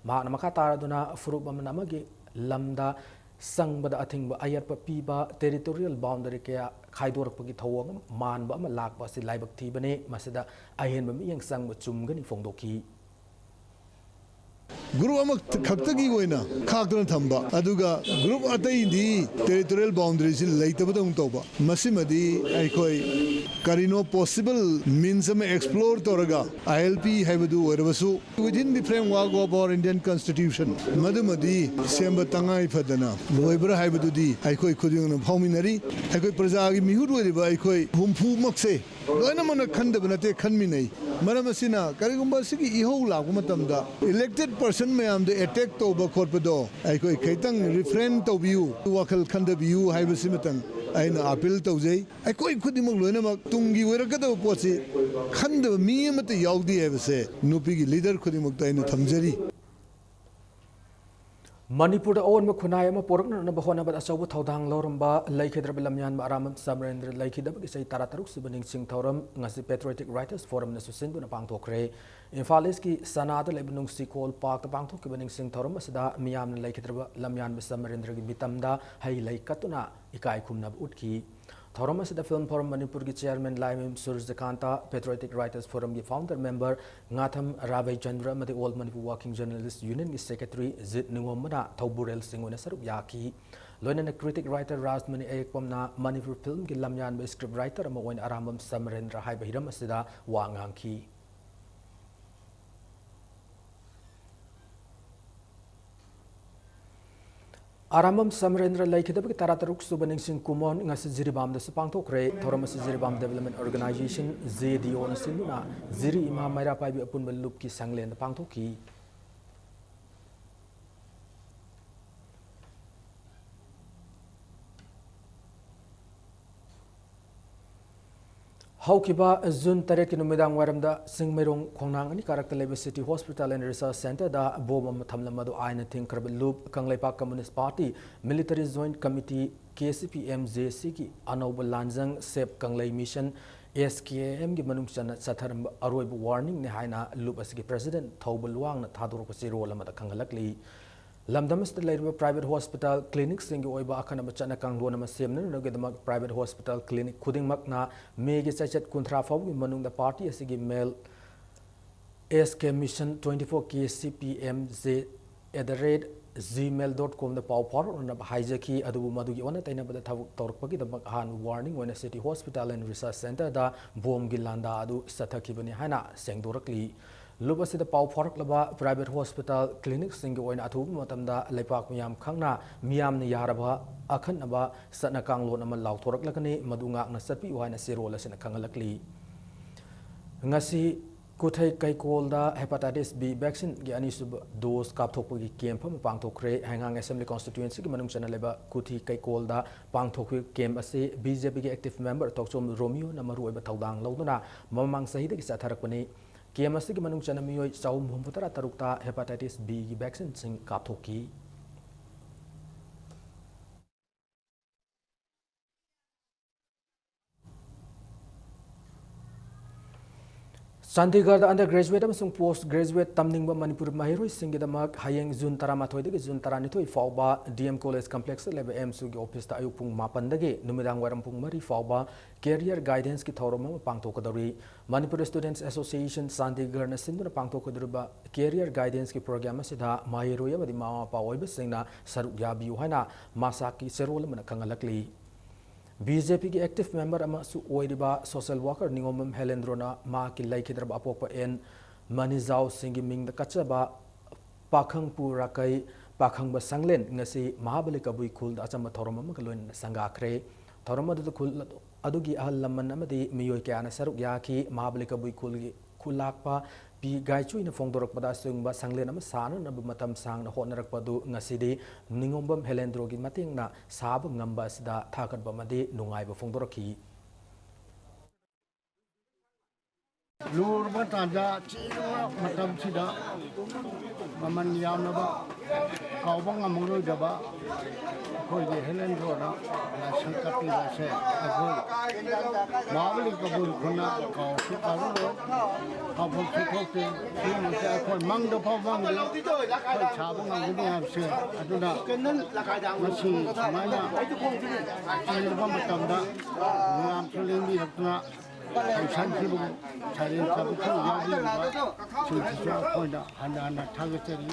ꯃꯍꯥꯛꯅ ꯃꯈꯥ ꯇꯥꯔꯗꯨꯅ ꯐꯨꯔꯨꯞ ꯑꯃꯅ ꯑꯃꯒꯤ ꯂꯝꯗ ꯆꯪꯕꯗ ꯑꯊꯤꯡꯕ ꯑꯌꯦꯠꯄ ꯄꯤꯕ, ꯇꯦꯔꯤꯇꯣꯔꯤꯌꯦꯜ ꯕꯥꯎꯟꯗꯔꯤ ꯀꯌꯥ ꯈꯥꯏꯗꯣꯔꯛꯄꯒꯤ ꯊꯧꯑꯣꯡ ꯑꯃ ꯃꯥꯟꯕ ꯑꯃ ꯂꯥꯛꯄ ꯑꯁꯤ ꯂꯥꯏꯕꯛ ꯊꯤꯕꯅꯤ꯫ ꯃꯁꯤꯗ ꯑꯍꯦꯟꯕ ꯃꯤꯠꯌꯦꯡ ꯆꯪꯕ ꯆꯨꯝꯒꯅꯤ ꯐꯣꯡꯗꯣꯛꯈꯤ꯫ ꯒ꯭ꯔꯨꯞ ꯑꯃꯈꯛꯇꯒꯤ ꯑꯣꯏꯅ ꯈꯥꯛꯇꯨꯅ ꯊꯝꯕ, ꯑꯗꯨꯒ ꯒ꯭ꯔꯨꯞ ꯑꯇꯩꯗꯤ ꯇꯦꯔꯤꯇꯣꯔꯤꯌꯦꯜ ꯕꯥꯎꯟꯗꯔꯤꯁꯤ ꯂꯩꯇꯕꯗꯧꯅ ꯇꯧꯕ, ꯃꯁꯤꯃꯗꯤ ꯑꯩꯈꯣꯏ ꯀꯔꯤꯅꯣ ꯄꯣꯁꯤꯕꯜ ꯃꯤꯟꯁ ꯑꯃ ꯑꯦꯛꯁꯄ꯭ꯂꯣꯔ ꯇꯧꯔꯒ, ꯑꯥꯏ ꯑꯦꯜ ꯄꯤ ꯍꯥꯏꯕꯗꯨ ꯑꯣꯏꯔꯕꯁꯨ, within the framework of our Indian Constitution, ꯃꯗꯨꯃꯗꯤ ꯁꯦꯝꯕ ꯇꯉꯥꯏ ꯐꯗꯅ ꯑꯣꯏꯕ꯭ꯔꯥ ꯍꯥꯏꯕꯗꯨꯗꯤ ꯑꯩꯈꯣꯏ ꯈꯨꯗꯤꯡꯃꯛꯅ ꯐꯥꯎꯃꯤꯟꯅꯔꯤ꯫ ꯑꯩꯈꯣꯏ ꯄ꯭ꯔꯖꯥꯒꯤ ꯃꯤꯍꯨꯠ ꯑꯣꯏꯔꯤꯕ ꯑꯩꯈꯣꯏ ꯍꯨꯝꯐꯨꯃꯛꯁꯦ ꯂꯣꯏꯅꯃꯛꯅ ꯈꯟꯗꯕ ꯅꯠꯇꯦ, ꯈꯟꯃꯤꯟꯅꯩ꯫ ꯃꯔꯝ ꯑꯁꯤꯅ, ꯀꯔꯤꯒꯨꯝꯕ ꯑꯁꯤꯒꯤ ꯏꯍꯧ ꯂꯥꯛꯄ ꯃꯇꯝꯗ ꯏꯂꯦꯛꯇꯦꯗ ꯄꯔꯁꯟ ꯃꯌꯥꯝꯗ ꯑꯦꯇꯦꯛ ꯇꯧꯕ ꯈꯣꯠꯄꯗꯣ ꯑꯩꯈꯣꯏ ꯈꯤꯇꯪ ꯔꯤꯐ꯭ꯔꯦꯟ ꯇꯧꯕꯤꯌꯨ, ꯋꯥꯈꯜ ꯈꯟꯊꯕꯤꯌꯨ ꯍꯥꯏꯕꯁꯤꯃꯇꯪ ꯑꯩꯅ ꯑꯥꯄꯤꯜ ꯇꯧꯖꯩ꯫ ꯑꯩꯈꯣꯏ ꯈꯨꯗꯤꯡꯃꯛ ꯂꯣꯏꯅꯃꯛ ꯇꯨꯡꯒꯤ ꯑꯣꯏꯔꯛꯀꯗꯕ ꯄꯣꯠꯁꯤ ꯈꯟꯗꯕ ꯃꯤ ꯑꯃꯠꯇ ꯌꯥꯎꯗꯦ ꯍꯥꯏꯕꯁꯦ ꯅꯨꯄꯤꯒꯤ ꯂꯤꯗꯔ ꯈꯨꯗꯤꯡꯃꯛꯇ ꯑꯩꯅ ꯊꯝꯖꯔꯤ꯫ ꯃꯅꯤꯄꯨꯔꯗ ꯑꯑꯣꯟꯕ ꯈꯨꯟꯅꯥꯏ ꯑꯃ ꯄꯨꯔꯛꯅꯅꯕ ꯍꯣꯠꯅꯕꯗ ꯑꯆꯧꯕ ꯊꯧꯗꯥꯡ ꯂꯧꯔꯝꯕ ꯂꯩꯈꯤꯗ꯭ꯔꯕ ꯂꯝꯌꯥꯟꯕ ꯑꯔꯥꯝꯕꯝ ꯁꯃꯔꯦꯟꯗ꯭ꯔ ꯂꯩꯈꯤꯗꯕꯒꯤ ꯆꯍꯤ ꯇꯔꯥꯇꯔꯨꯛ ꯁꯨꯕ ꯅꯤꯡꯁꯤꯡ ꯊꯧꯔꯝ ꯉꯁꯤ ꯄꯦꯇ꯭ꯔꯣꯏꯇꯤꯛ ꯔꯥꯏꯇꯔꯁ ꯐꯣꯔꯝꯅꯁꯨ ꯁꯤꯟꯗꯨꯅ ꯄꯥꯡꯊꯣꯛꯈ꯭ꯔꯦ꯫ ꯏꯝꯐꯥꯜ ꯏꯁꯀꯤ ꯁꯅꯥꯗ ꯂꯩꯕ ꯅꯨꯡꯁꯤꯈꯣꯜ ꯄꯥꯔꯛꯇ ꯄꯥꯡꯊꯣꯛꯈꯤꯕ ꯅꯤꯡꯁꯤꯡ ꯊꯧꯔꯝ ꯑꯁꯤꯗ ꯃꯤꯌꯥꯝꯅ ꯂꯩꯈꯤꯗ꯭ꯔꯕ ꯂꯝꯌꯥꯟꯕ ꯁꯃꯔꯦꯟꯗ꯭ꯔꯒꯤ ꯃꯤꯇꯝꯗ ꯍꯩ ꯂꯩ ꯀꯠꯇꯨꯅ ꯏꯀꯥꯏ ꯈꯨꯝꯅꯕ ꯎꯠꯈꯤ꯫ ꯊꯧꯔꯝ ꯑꯁꯤꯗ ꯐꯤꯜꯝ ꯐꯣꯔꯝ ꯃꯅꯤꯄꯨꯔꯒꯤ chairman Laimayum Surjakanta, patriotic writers ꯐꯣꯔꯝꯒꯤ ꯐꯥꯎꯟꯗꯔ ꯃꯦꯝꯕꯔ ꯉꯥꯊꯝ ꯔꯥꯕꯩꯆꯟꯗ꯭ꯔ ꯑꯃꯗꯤ ꯑꯣꯜ ꯃꯅꯤꯄꯨꯔ ꯋꯥꯔꯀꯤꯡ ꯖꯔꯅꯦꯂꯤꯁ ꯌꯨꯅꯤꯌꯟꯒꯤ ꯁꯦꯀ꯭ꯔꯦꯇꯔꯤ ꯖꯤꯠ ꯅꯤꯉꯣꯝꯕꯅ ꯊꯧꯕꯨꯔꯦꯜꯁꯤꯡ ꯑꯣꯏꯅ ꯁꯔꯨꯛ ꯌꯥꯈꯤ꯫ ꯂꯣꯏꯅꯅ ꯀ꯭ꯔꯤꯇꯤꯛ ꯔꯥꯏꯇꯔ ꯔꯥꯖꯃꯅꯤ ꯑꯌꯦꯛꯄꯝꯅ ꯃꯅꯤꯄꯨꯔ ꯐꯤꯜꯝꯒꯤ ꯂꯝꯌꯥꯟꯕ ꯁ꯭ꯀ꯭ꯔꯤꯞ ꯔꯥꯏꯇꯔ ꯑꯃ ꯑꯣꯏꯅ ꯑꯔꯥꯝꯕꯝ ꯁꯃꯔꯦꯟꯗ꯭ꯔ ꯍꯥꯏꯕ ꯍꯤꯔꯝ ꯑꯁꯤꯗ ꯋꯥ ꯉꯥꯡꯈꯤ꯫ ꯑꯔꯥꯝꯕꯝ ꯁꯃꯔꯦꯟꯗ꯭ꯔ ꯂꯩꯈꯤꯗꯕꯒꯤ ꯇꯔꯥꯇꯔꯨꯛ ꯁꯨꯕ ꯅꯤꯡꯁꯤꯡ ꯀꯨꯝꯑꯣꯟ ꯉꯁꯤ ꯖꯤꯔꯤꯕꯥꯝꯗꯁꯨ ꯄꯥꯡꯊꯣꯛꯈ꯭ꯔꯦ꯫ ꯊꯧꯔꯝ ꯑꯁꯤ Jiribam Development Organization, J D Oꯅ ꯁꯤꯟꯗꯨꯅ ꯖꯤꯔꯤ ꯏꯃꯥ ꯃꯩꯔꯥ ꯄꯥꯏꯕꯤ ꯑꯄꯨꯟꯕ ꯂꯨꯞꯀꯤ ꯁꯪꯂꯦꯟꯗ ꯄꯥꯡꯊꯣꯛꯈꯤ꯫ ꯍꯧꯈꯤꯕ ꯖꯨꯟ ꯇꯔꯦꯠꯀꯤ ꯅꯨꯃꯤꯗꯥꯡ ꯋꯥꯏꯔꯝꯗ ꯆꯤꯡꯃꯩꯔꯣꯡ ꯈꯣꯡꯅꯥꯡ ꯑꯅꯤ ꯀꯥꯔꯛꯇ ꯂꯩꯕ City Hospital and Research Centreꯗ ꯕꯣꯝ ꯑꯃ ꯊꯝꯂꯝꯕꯗꯨ ꯑꯥꯏꯟꯅ ꯊꯤꯡꯈ꯭ꯔꯕ ꯂꯨꯞ Kangleipak Communist Party Military Joint Committee, K C P M J Cꯒꯤ ꯑꯅꯧꯕ ꯂꯥꯟꯖꯪ Save Kanglei Mission, S K M ꯒꯤ ꯃꯅꯨꯡ ꯆꯟꯅ ꯆꯠꯊꯔꯝꯕ ꯑꯔꯣꯏꯕ warningꯅꯤ ꯍꯥꯏꯅ ꯂꯨꯞ ꯑꯁꯤꯒꯤ President ꯊꯧꯕ ꯂꯨꯋꯥꯡꯅ ꯊꯥꯗꯣꯔꯛꯄ ꯆꯦꯔꯣꯜ ꯑꯃꯗ ꯈꯪꯍꯜꯂꯛꯂꯤ꯫ ꯂꯝꯗꯝ ꯑꯁꯤꯗ ꯂꯩꯔꯤꯕ private hospital clinicꯁꯤꯡꯒꯤ ꯑꯣꯏꯕ ꯑꯈꯟꯅꯕ ꯆꯠꯅ ꯀꯥꯡꯂꯣꯟ ꯑꯃ ꯁꯦꯝꯅꯅꯕꯒꯤꯗꯃꯛ private hospital clinic ꯈꯨꯗꯤꯡꯃꯛꯅ ꯃꯦꯒꯤ ꯆꯩꯆꯠ ꯀꯨꯟꯊ꯭ꯔꯥ ꯐꯥꯎꯕꯒꯤ ꯃꯅꯨꯡꯗ party ꯑꯁꯤꯒꯤ mail S K mission twenty four K C P M J at the rate gmail dot comꯗ ꯄꯥꯎ ꯐꯥꯎꯔꯛꯅꯅꯕ ꯍꯥꯏꯖꯈꯤ꯫ ꯑꯗꯨꯕꯨ ꯃꯗꯨꯒꯤ ꯑꯣꯟꯅ ꯇꯩꯅꯕꯗ ꯊꯕꯛ ꯇꯧꯔꯛꯄꯒꯤꯗꯃꯛ ꯑꯍꯥꯟꯕ warning ꯑꯣꯏꯅ City Hospital and Research Centreꯗ ꯕꯣꯝꯒꯤ ꯂꯥꯟꯗꯥ ꯑꯗꯨ ꯆꯠꯊꯈꯤꯕꯅꯤ ꯍꯥꯏꯅ ꯁꯦꯡꯗꯣꯔꯛꯂꯤ꯫ ꯂꯨꯞ ꯑꯁꯤꯗ ꯄꯥꯎ ꯐꯥꯎꯔꯛꯂꯕ private hospital clinicꯁꯤꯡꯒꯤ ꯑꯣꯏꯅ ꯑꯊꯨꯕ ꯃꯇꯝꯗ ꯂꯩꯄꯥꯛ ꯃꯤꯌꯥꯝ ꯈꯪꯅ ꯃꯤꯌꯥꯝꯅ ꯌꯥꯔꯕ ꯑꯈꯟꯅꯕ ꯆꯠꯅ ꯀꯥꯡꯂꯣꯟ ꯑꯃ ꯂꯥꯎꯊꯣꯔꯛꯂꯒꯅꯤ꯫ ꯃꯗꯨ ꯉꯥꯛꯅ ꯆꯠꯄꯤꯌꯨ ꯍꯥꯏꯅ ꯆꯦꯔꯣꯜ ꯑꯁꯤꯅ ꯈꯪꯍꯜꯂꯛꯂꯤ꯫ ꯉꯁꯤ ꯀꯨꯊꯩ ꯀꯩꯀꯣꯜꯗ Hepatitis B vaccineꯒꯤ ꯑꯅꯤꯁꯨꯕ dose ꯀꯥꯞꯊꯣꯛꯄꯒꯤ camp ꯑꯃ ꯄꯥꯡꯊꯣꯛꯈ꯭ꯔꯦ꯫ ꯍꯩꯉꯥꯡ Assembly Constituencyꯒꯤ ꯃꯅꯨꯡ ꯆꯟꯅ ꯂꯩꯕ ꯀꯨꯊꯤ ꯀꯩꯀꯣꯜꯗ ꯄꯥꯡꯊꯣꯛꯈꯤꯕ camp ꯑꯁꯤ BJPꯒꯤ active member ꯇꯧꯆꯣꯝ ꯔꯣꯃꯤꯌꯣꯅ ꯃꯔꯨꯑꯣꯏꯕ ꯊꯧꯗꯥꯡ ꯂꯧꯗꯨꯅ ꯃꯃꯥꯡ ꯆꯍꯤꯗꯒꯤ ꯆꯠꯊꯔꯛꯄꯅꯤ꯫ Camp ꯑꯁꯤꯒꯤ ꯃꯅꯨꯡ ꯆꯟꯅ ꯃꯤꯑꯣꯏ ꯆꯍꯨꯝ ꯍꯨꯝꯐꯨꯇꯔꯥ ꯇꯔꯨꯛꯇ Hepatitis Bꯒꯤ vaccineꯁꯤꯡ ꯀꯥꯞꯊꯣꯛꯈꯤ꯫ ꯆꯥꯟꯗꯤꯒꯔꯗ undergraduate ꯑꯃꯁꯨꯡ post graduate ꯇꯝꯅꯤꯡꯕ ꯃꯅꯤꯄꯨꯔ ꯃꯍꯩꯔꯣꯏꯁꯤꯡꯒꯤꯗꯃꯛ ꯍꯌꯦꯡ ꯖꯨꯟ ꯇꯔꯥꯃꯥꯊꯣꯏꯗꯒꯤ ꯖꯨꯟ ꯇꯔꯥꯅꯤꯊꯣꯏ ꯐꯥꯎꯕ D M College Complexꯇ ꯂꯩꯕ AMSUꯒꯤ officeꯇ ꯑꯌꯨꯛ ꯄꯨꯡ ꯃꯥꯄꯟꯗꯒꯤ ꯅꯨꯃꯤꯗꯥꯡ ꯋꯥꯏꯔꯝ ꯄꯨꯡ ꯃꯔꯤ ꯐꯥꯎꯕ career guidanceꯀꯤ ꯊꯧꯔꯝ ꯑꯃ ꯄꯥꯡꯊꯣꯛꯀꯗꯧꯔꯤ꯫ Manipur Students Association ꯆꯥꯟꯗꯤꯒꯔꯅ ꯁꯤꯟꯗꯨꯅ ꯄꯥꯡꯊꯣꯛꯀꯗꯧꯔꯤꯕ career guidanceꯀꯤ program ꯑꯁꯤꯗ ꯃꯍꯩꯔꯣꯏ ꯑꯃꯗꯤ ꯃꯃꯥ ꯃꯄꯥ ꯑꯣꯏꯕꯁꯤꯡꯅ ꯁꯔꯨꯛ ꯌꯥꯕꯤꯌꯨ ꯍꯥꯏꯅ ꯃꯁꯥꯛꯀꯤ ꯆꯦꯔꯣꯜ ꯑꯃꯅ ꯈꯪꯍꯜꯂꯛꯂꯤ꯫ BJPꯒꯤ active member ꯑꯃꯁꯨ ꯑꯣꯏꯔꯤꯕ social worker ꯅꯤꯉꯣꯝꯕꯝ ꯍꯦꯂꯦꯟꯗ꯭ꯔꯣꯅ ꯃꯍꯥꯛꯀꯤ ꯂꯩꯈꯤꯗ꯭ꯔꯕ ꯑꯄꯣꯛꯄ ꯑꯦꯟ ꯃꯅꯤꯖꯥꯎ ꯁꯤꯡꯒꯤ ꯃꯤꯡꯗ ꯀꯠꯆꯕ ꯄꯥꯈꯪꯄꯨ ꯔꯥꯀꯩ ꯄꯥꯈꯪꯕ ꯁꯪꯂꯦꯟ ꯉꯁꯤ ꯃꯍꯥꯕꯂꯤ ꯀꯕꯨꯏ ꯈꯨꯜꯗ ꯑꯆꯝꯕ ꯊꯧꯔꯝ ꯑꯃꯒ ꯂꯣꯏꯅꯅ ꯁꯪꯒꯥꯈ꯭ꯔꯦ꯫ ꯊꯧꯔꯝ ꯑꯗꯨꯗ ꯈꯨꯜ ꯑꯗꯨꯒꯤ ꯑꯍꯜ ꯂꯃꯟ ꯑꯃꯗꯤ ꯃꯤꯑꯣꯏ ꯀꯌꯥꯅ ꯁꯔꯨꯛ ꯌꯥꯈꯤ꯫ ꯃꯍꯥꯕꯂꯤ ꯀꯕꯨꯏ ꯈꯨꯜꯒꯤ ꯈꯨꯜꯂꯥꯛꯄ ꯄꯤ ꯒꯥꯏꯆꯨꯏꯅ ꯐꯣꯡꯗꯣꯔꯛꯄꯗ, ꯑꯁꯤꯒꯨꯝꯕ ꯁꯪꯂꯦꯟ ꯑꯃ ꯁꯥꯅꯅꯕ ꯃꯇꯝ ꯁꯥꯡꯅ ꯍꯣꯠꯅꯔꯛꯄ ꯑꯗꯨ ꯉꯁꯤꯗꯤ ꯅꯤꯉꯣꯝꯕꯝ ꯍꯦꯂꯦꯟꯗ꯭ꯔꯣꯒꯤ ꯃꯇꯦꯡꯅ ꯁꯥꯕ ꯉꯝꯕ ꯑꯁꯤꯗ ꯊꯥꯒꯠꯄ ꯑꯃꯗꯤ ꯅꯨꯡꯉꯥꯏꯕ ꯐꯣꯡꯗꯣꯔꯛꯈꯤ꯫ ꯂꯨꯔꯕ ꯇꯥꯟꯖꯥ ꯆꯤꯔꯕ ꯃꯇꯝꯁꯤꯗ ꯃꯃꯜ ꯌꯥꯝꯂꯕ, ꯀꯥꯎꯕ ꯉꯝꯃꯔꯣꯏꯗꯕ ꯑꯩꯈꯣꯏꯒꯤ ꯍꯦꯂꯦꯟꯗ꯭ꯔꯣꯅ ꯂꯥꯏꯁꯪ ꯀꯠꯄꯤꯕ ꯑꯁꯦ ꯑꯩꯈꯣꯏ ꯃꯍꯥꯕꯂꯤ ꯀꯕꯨꯏ ꯈꯨꯟꯅ ꯀꯥꯎꯁꯨ ꯀꯥꯎꯔꯔꯣꯏ, ꯀꯥꯎꯐꯝꯁꯨ ꯊꯣꯛꯇꯦ꯫ ꯁꯤꯒꯨꯝꯕꯁꯦ ꯑꯩꯈꯣꯏ ꯃꯪꯗ ꯐꯥꯎ ꯃꯪꯗꯦ ꯑꯩꯈꯣꯏ ꯁꯥꯕ ꯉꯝꯒꯅꯤ ꯍꯥꯏꯕꯁꯦ꯫ ꯑꯗꯨꯅ ꯉꯁꯤ ꯁꯨꯃꯥꯏꯅ ꯆꯤꯔꯕ ꯃꯇꯝꯗ ꯃꯌꯥꯝꯁꯨ ꯂꯦꯡꯕꯤꯔꯛꯇꯨꯅ ꯐꯪꯁꯟꯁꯤꯕꯨ ꯁꯩꯔꯦꯡ ꯁꯥꯕꯤꯁꯤꯡ ꯌꯥꯎꯕꯤꯔꯤꯕꯁꯤꯡꯁꯤꯁꯨ ꯑꯩꯈꯣꯏꯅ ꯍꯟꯅ ꯍꯟꯅ ꯊꯥꯒꯠꯆꯔꯤ꯫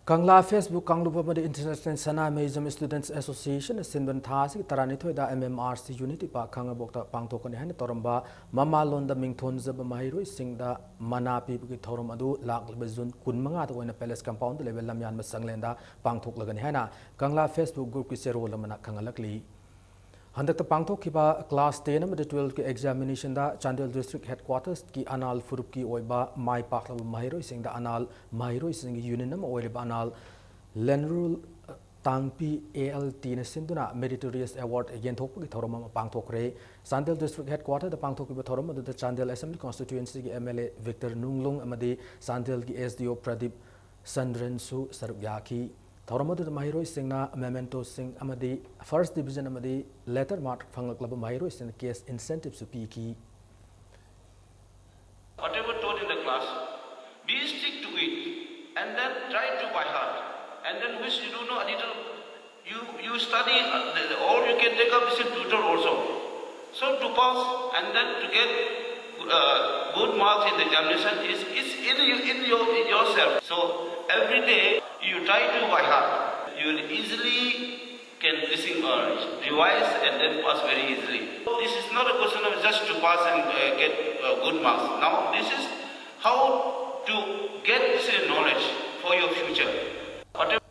ꯀꯪꯂꯥ ꯐꯦꯁꯕꯨꯛ ꯀꯥꯡꯂꯨꯞ ꯑꯃꯗꯤ ꯏꯟꯇꯔꯅꯦꯁꯅꯦꯜ ꯁꯅꯥꯃꯍꯤꯖꯝ ꯏꯁꯇꯨꯗꯦꯟꯠꯁ ꯑꯦꯁꯣꯁꯤꯌꯦꯁꯟꯅ ꯁꯤꯟꯕꯅ ꯊꯥ ꯑꯁꯤꯒꯤ ꯇꯔꯥꯅꯤꯊꯣꯏꯗ M M R C unity park ꯈꯥꯡꯉꯕꯣꯛꯇ ꯄꯥꯡꯊꯣꯛꯀꯅꯤ ꯍꯥꯏꯅ ꯇꯧꯔꯝꯕ ꯃꯃꯥꯂꯣꯟꯗ ꯃꯤꯡꯊꯣꯟꯖꯕ ꯃꯍꯩꯔꯣꯏꯁꯤꯡꯗ ꯃꯅꯥ ꯄꯤꯕꯒꯤ ꯊꯧꯔꯝ ꯑꯗꯨ ꯂꯥꯛꯂꯤꯕ ꯖꯨꯟ ꯀꯨꯟꯃꯉꯥꯗ ꯑꯣꯏꯅ ꯄꯦꯂꯦꯁ ꯀꯝꯄꯥꯎꯟꯗ ꯂꯩꯕ ꯂꯝꯌꯥꯟꯕ ꯁꯪꯂꯦꯟꯗ ꯄꯥꯡꯊꯣꯛꯂꯒꯅꯤ ꯍꯥꯏꯅ ꯀꯪꯂꯥ ꯐꯦꯁꯕꯨꯛ ꯒ꯭ꯔꯨꯞꯀꯤ ꯆꯦꯔꯣꯜ ꯑꯃꯅ ꯈꯪꯍꯜꯂꯛꯂꯤ꯫ ꯍꯟꯗꯛꯇ ꯄꯥꯡꯊꯣꯛꯈꯤꯕ ꯀ꯭ꯂꯥꯁ ꯇꯦꯟ ꯑꯃꯗꯤ ꯇꯨꯋꯦꯜꯐꯀꯤ ꯑꯦꯛꯖꯥꯃꯤꯅꯦꯁꯟꯗ ꯆꯥꯟꯗꯦꯜ ꯗꯤꯁꯇ꯭ꯔꯤꯛ ꯍꯦꯗꯀ꯭ꯋꯥꯇꯔꯁꯀꯤ ꯑꯅꯥꯜ ꯐꯨꯔꯨꯞꯀꯤ ꯑꯣꯏꯕ ꯃꯥꯏ ꯄꯥꯛꯂꯕ ꯃꯍꯩꯔꯣꯏꯁꯤꯡꯗ ꯑꯅꯥꯜ ꯃꯍꯩꯔꯣꯏꯁꯤꯡꯒꯤ ꯌꯨꯅꯤꯌꯟ ꯑꯃ ꯑꯣꯏꯔꯤꯕ ꯑꯅꯥꯜ ꯂꯦꯟꯔꯨꯜ ꯇꯥꯡꯄꯤ ꯑꯦ ꯑꯦꯜ ꯇꯤꯅ ꯁꯤꯟꯗꯨꯅ ꯃꯦꯔꯤꯇꯣꯔꯤꯌꯁ ꯑꯦꯋꯥꯔꯗ ꯌꯦꯟꯊꯣꯛꯄꯒꯤ ꯊꯧꯔꯝ ꯑꯃ ꯄꯥꯡꯊꯣꯛꯈ꯭ꯔꯦ꯫ ꯆꯥꯟꯗꯦꯜ ꯗꯤꯁꯇ꯭ꯔꯤꯛ ꯍꯦꯗꯀ꯭ꯋꯥꯇꯔꯗ ꯄꯥꯡꯊꯣꯛꯈꯤꯕ ꯊꯧꯔꯝ ꯑꯗꯨꯗ ꯆꯥꯟꯗꯦꯜ ꯑꯦꯁꯦꯝꯕ꯭ꯂꯤ ꯀꯣꯟꯁꯇꯤꯇ꯭ꯋꯦꯟꯁꯤꯒꯤ M L A Victor Nunglung ꯑꯃꯗꯤ ꯆꯥꯟꯗꯦꯜꯒꯤ ꯑꯦꯁ ꯗꯤ ꯑꯣ ꯄ꯭ꯔꯗꯤꯞ ꯆꯟꯗ꯭ꯔꯟꯁꯨ ꯁꯔꯨꯛ ꯌꯥꯈꯤ꯫ ꯊꯧꯔꯝ ꯑꯗꯨꯗ ꯃꯍꯩꯔꯣꯏꯁꯤꯡꯅ ꯃꯦꯃꯦꯟꯇꯣꯁꯤꯡ ꯑꯃꯗꯤ ꯐꯥꯔꯁ ꯗꯤꯕꯤꯖꯟ ꯑꯃꯗꯤ ꯂꯦꯇꯔ ꯃꯥꯔꯛ ꯐꯪꯂꯛꯂꯕ ꯃꯍꯩꯔꯣꯏꯁꯤꯡꯅ ꯀꯦꯁ ꯏꯟꯁꯦꯟꯇꯤꯞꯁꯨ ꯄꯤꯈꯤ꯫ Whatever taught in the class, be stick to it and then try to by heart. And then which you don't know a little, you, you study uh, the- or you can take up this tutor also. So to pass and then to get uh, good marks in the examination is, is in, you, in, your, in yourself. So every day you try to by heart. You will easily can listen or revise and then pass very easily. This is not a question of just to pass and uh, get uh, good marks. Now this is how to get this knowledge for your future. Whatever